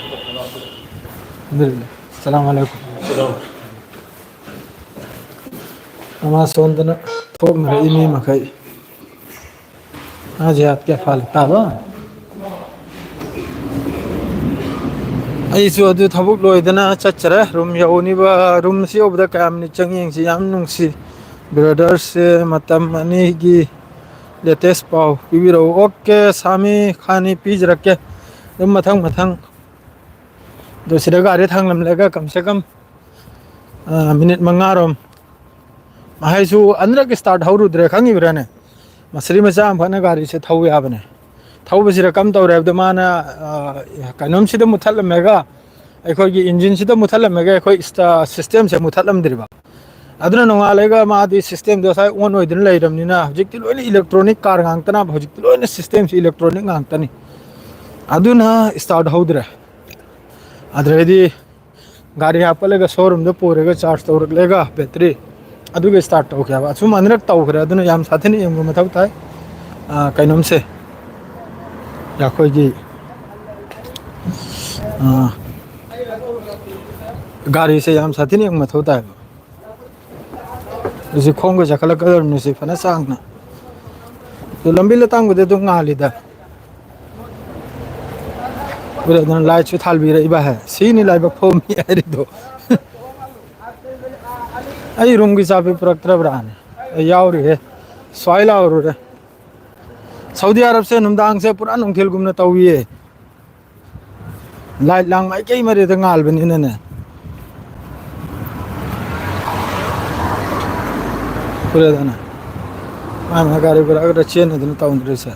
ꯑꯜꯍꯝꯗꯨꯂꯤꯜꯂꯥꯍ꯫ ꯁꯂꯥꯝ ꯑꯂꯩꯀꯨꯝ꯫ ꯅꯃꯥꯖ ꯁꯣꯟꯗꯅ ꯊꯣꯛꯅꯔꯛꯏ ꯃꯤ ꯃꯈꯩ꯫ ꯅꯃꯥꯖ ꯀꯌꯥ ꯐꯥꯜ ꯇꯥꯕ? ꯑꯩꯁꯨ ꯑꯗꯨ ꯊꯕꯛ ꯂꯣꯏꯗꯅ ꯆꯠꯆꯔꯦ꯫ ꯔꯨꯝ ꯌꯧꯅꯤꯕ, ꯔꯨꯝꯁꯤ ꯌꯧꯕꯗ ꯀꯌꯥ ꯃꯤꯅꯤꯠ ꯆꯪꯉꯤ ꯌꯦꯡꯁꯤ꯫ ꯌꯥꯝ ꯅꯨꯡꯁꯤ꯫ ꯕ꯭ꯔꯗꯔꯁꯦ ꯃꯇꯝ ꯑꯅꯤꯒꯤ ꯂꯦꯇꯦꯁ ꯄꯥꯎ ꯄꯤꯕꯤꯔꯛꯎ꯫ ꯑꯣꯀꯦ, ꯁꯥꯃꯤ ꯈꯥꯅꯤ ꯄꯤꯖꯔꯛꯀꯦ꯫ ꯑꯗꯨꯝ ꯃꯊꯪ ꯃꯊꯪ꯫ ꯑꯗꯣ ꯁꯤꯗ ꯒꯥꯔꯤ ꯊꯥꯡꯂꯝꯂꯒ ꯀꯝꯁꯦ ꯀꯝ, ꯑ, ꯃꯤꯅꯤꯠ ꯃꯉꯥꯔꯣꯝ꯫ ꯃꯍꯩꯁꯨ ꯑꯅꯤꯔꯛ ꯁ꯭ꯇꯥꯔꯠ ꯍꯧꯔꯨꯗ꯭ꯔꯦ, ꯈꯪꯉꯤꯕ꯭ꯔꯥꯅꯦ? ꯃꯁꯔꯤ ꯃꯆꯥ ꯑꯃꯈꯛꯅ ꯒꯥꯔꯤꯁꯦ ꯊꯧ ꯌꯥꯕꯅꯦ꯫ ꯊꯧꯕꯁꯤꯗ ꯀꯝ ꯇꯧꯔꯦ ꯍꯥꯏꯕꯗ ꯃꯥꯅ, ꯑ, ꯀꯩꯅꯣꯝꯁꯤꯗ ꯃꯨꯠꯊꯠꯂꯝꯃꯒ, ꯑꯩꯈꯣꯏꯒꯤ ꯏꯟꯖꯤꯟꯁꯤꯗ ꯃꯨꯠꯊꯠꯂꯝꯃꯒ ꯑꯩꯈꯣꯏ ꯁ꯭ꯇꯥ-, ꯁꯤꯁꯇꯦꯝꯁꯦ ꯃꯨꯠꯊꯠꯂꯝꯗ꯭ꯔꯤꯕ꯫ ꯑꯗꯨꯅ ꯅꯣꯡꯉꯥꯜꯂꯒ ꯃꯥꯗꯤ ꯁꯤꯁꯇꯦꯝꯗꯣ ꯉꯁꯥꯏ ꯑꯣꯟ ꯑꯣꯏꯗꯅ ꯂꯩꯔꯕꯅꯤꯅ ꯍꯧꯖꯤꯛꯇꯤ ꯂꯣꯏꯅ ꯏꯂꯦꯛꯇ꯭ꯔꯣꯅꯤꯛ ꯀꯥꯔ ꯉꯥꯛꯇꯅꯕ, ꯍꯧꯖꯤꯛꯇꯤ ꯂꯣꯏꯅ ꯁꯤꯁꯇꯦꯝꯁꯤ ꯏꯂꯦꯛꯇ꯭ꯔꯣꯅꯤꯛ ꯉꯥꯛꯇꯅꯤ꯫ ꯑꯗꯨꯅ ꯁ꯭ꯇꯥꯔꯠ ꯍꯧꯗ꯭ꯔꯦ꯫ ꯑꯗꯨꯗꯩꯗꯤ ꯒꯥꯔꯤ ꯍꯥꯞꯀꯠꯂꯒ ꯁꯣꯔꯨꯝꯗ ꯄꯨꯔꯒ ꯆꯥꯔꯖ ꯇꯧꯔꯛꯂꯒ ꯕꯦꯇ꯭ꯔꯤ ꯑꯗꯨꯒ ꯁ꯭ꯇꯥꯔꯠ ꯇꯧꯈ꯭ꯔꯦꯕ꯫ ꯑꯁꯨꯝ ꯑꯅꯤꯔꯛ ꯇꯧꯈ꯭ꯔꯦ꯫ ꯑꯗꯨꯅ ꯌꯥꯝ ꯁꯥꯊꯤꯅ ꯌꯦꯡꯕ ꯃꯊꯧ ꯇꯥꯏ꯫ ꯑꯥ, ꯀꯩꯅꯣꯝꯁꯦ, ꯑꯩꯈꯣꯏꯒꯤ, ꯑꯥ, ꯒꯥꯔꯤꯁꯦ ꯌꯥꯝ ꯁꯥꯊꯤꯅ ꯌꯦꯡꯕ ꯃꯊꯧ ꯇꯥꯏꯕ꯫ ꯍꯧꯖꯤꯛ ꯈꯣꯡꯒ ꯆꯠꯈꯠꯂꯛꯀꯗꯧꯔꯤꯕꯅꯤ ꯁꯤ ꯐꯅ ꯁꯥꯡꯅ꯫ ꯑꯗꯨ ꯂꯝꯕꯤ ꯂꯇꯥꯡꯕꯨꯗꯤ ꯑꯗꯨꯝ ꯉꯥꯜꯂꯤꯗ꯫ ꯎꯔꯦꯗꯅ ꯂꯥꯏꯠꯁꯨ ꯊꯥꯜꯕꯤꯔꯛꯏꯕ ꯍꯥꯏ꯫ ꯁꯤꯅꯤ ꯂꯥꯏꯕꯛ ꯐꯕ ꯃꯤ ꯍꯥꯏꯔꯤꯗꯣ꯫ ꯑꯩ ꯔꯨꯝꯒꯤ ꯆꯥꯕꯤ ꯄꯨꯔꯛꯇ꯭ꯔꯕ꯭ꯔꯥꯅꯦ? ꯑꯩ ꯌꯥꯎꯔꯤꯍꯦ꯫ ꯁ꯭ꯋꯥꯏ ꯂꯥꯎꯔꯨꯔꯦ꯫ ꯁꯥꯎꯗꯤ ꯑꯔꯕꯁꯦ ꯅꯨꯡꯗꯥꯡꯁꯦ ꯄꯨꯔꯥ ꯅꯨꯡꯊꯤꯜꯒꯨꯝꯅ ꯇꯧꯏꯌꯦ꯫ ꯂꯥꯏꯠ ꯂꯥꯡ ꯃꯥꯏꯀꯩ ꯃꯔꯤꯗ ꯉꯥꯜꯕꯅꯤꯅꯅꯦ꯫ ꯎꯔꯦꯗꯅ꯫ ꯃꯥ ꯃꯥ ꯒꯥꯔꯤ ꯄꯨꯔꯛꯑꯒ ꯆꯦꯟꯅꯗꯅ ꯇꯧꯗ꯭ꯔꯤꯁꯦ꯫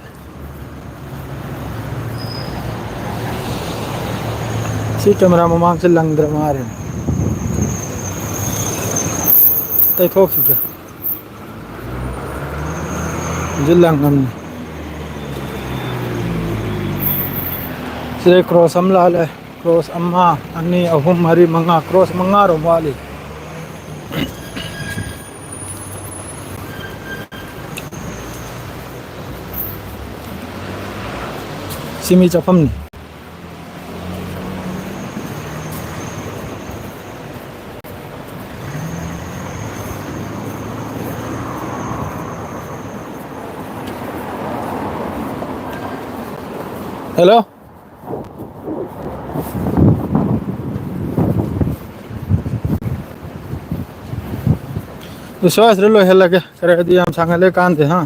ꯁꯤ ꯀꯦꯃꯦꯔꯥ ꯃꯃꯥꯡꯁꯦ ꯂꯪꯗ꯭ꯔ ꯃꯥꯜꯂꯦ꯫ ꯇꯩꯊꯣꯛꯈꯤꯒꯦ꯫ ꯍꯧꯖꯤꯛ ꯂꯥꯡꯉꯝꯅꯤ꯫ ꯁꯤꯗꯩ ꯀ꯭ꯔꯣꯁ ꯑꯃ ꯂꯥꯜꯂꯦ꯫ ꯀ꯭ꯔꯣꯁ ꯑꯃ, ꯑꯅꯤ, ꯑꯍꯨꯝ, ꯃꯔꯤ, ꯃꯉꯥ꯫ ꯀ꯭ꯔꯣꯁ ꯃꯉꯥꯔꯣꯝ ꯋꯥꯠꯂꯤ꯫ ꯁꯤ ꯃꯤ ꯆꯠꯐꯝꯅꯤ꯫ ꯍꯦꯜꯂꯣ꯫ ꯁ꯭ꯋꯥꯏꯁꯤꯗ ꯂꯣꯏꯍꯜꯂꯒꯦ, ꯈꯔꯗꯤ ꯌꯥꯝ ꯁꯥꯡꯍꯜꯂꯦ ꯀꯥꯟꯗꯦ, ꯍꯥ?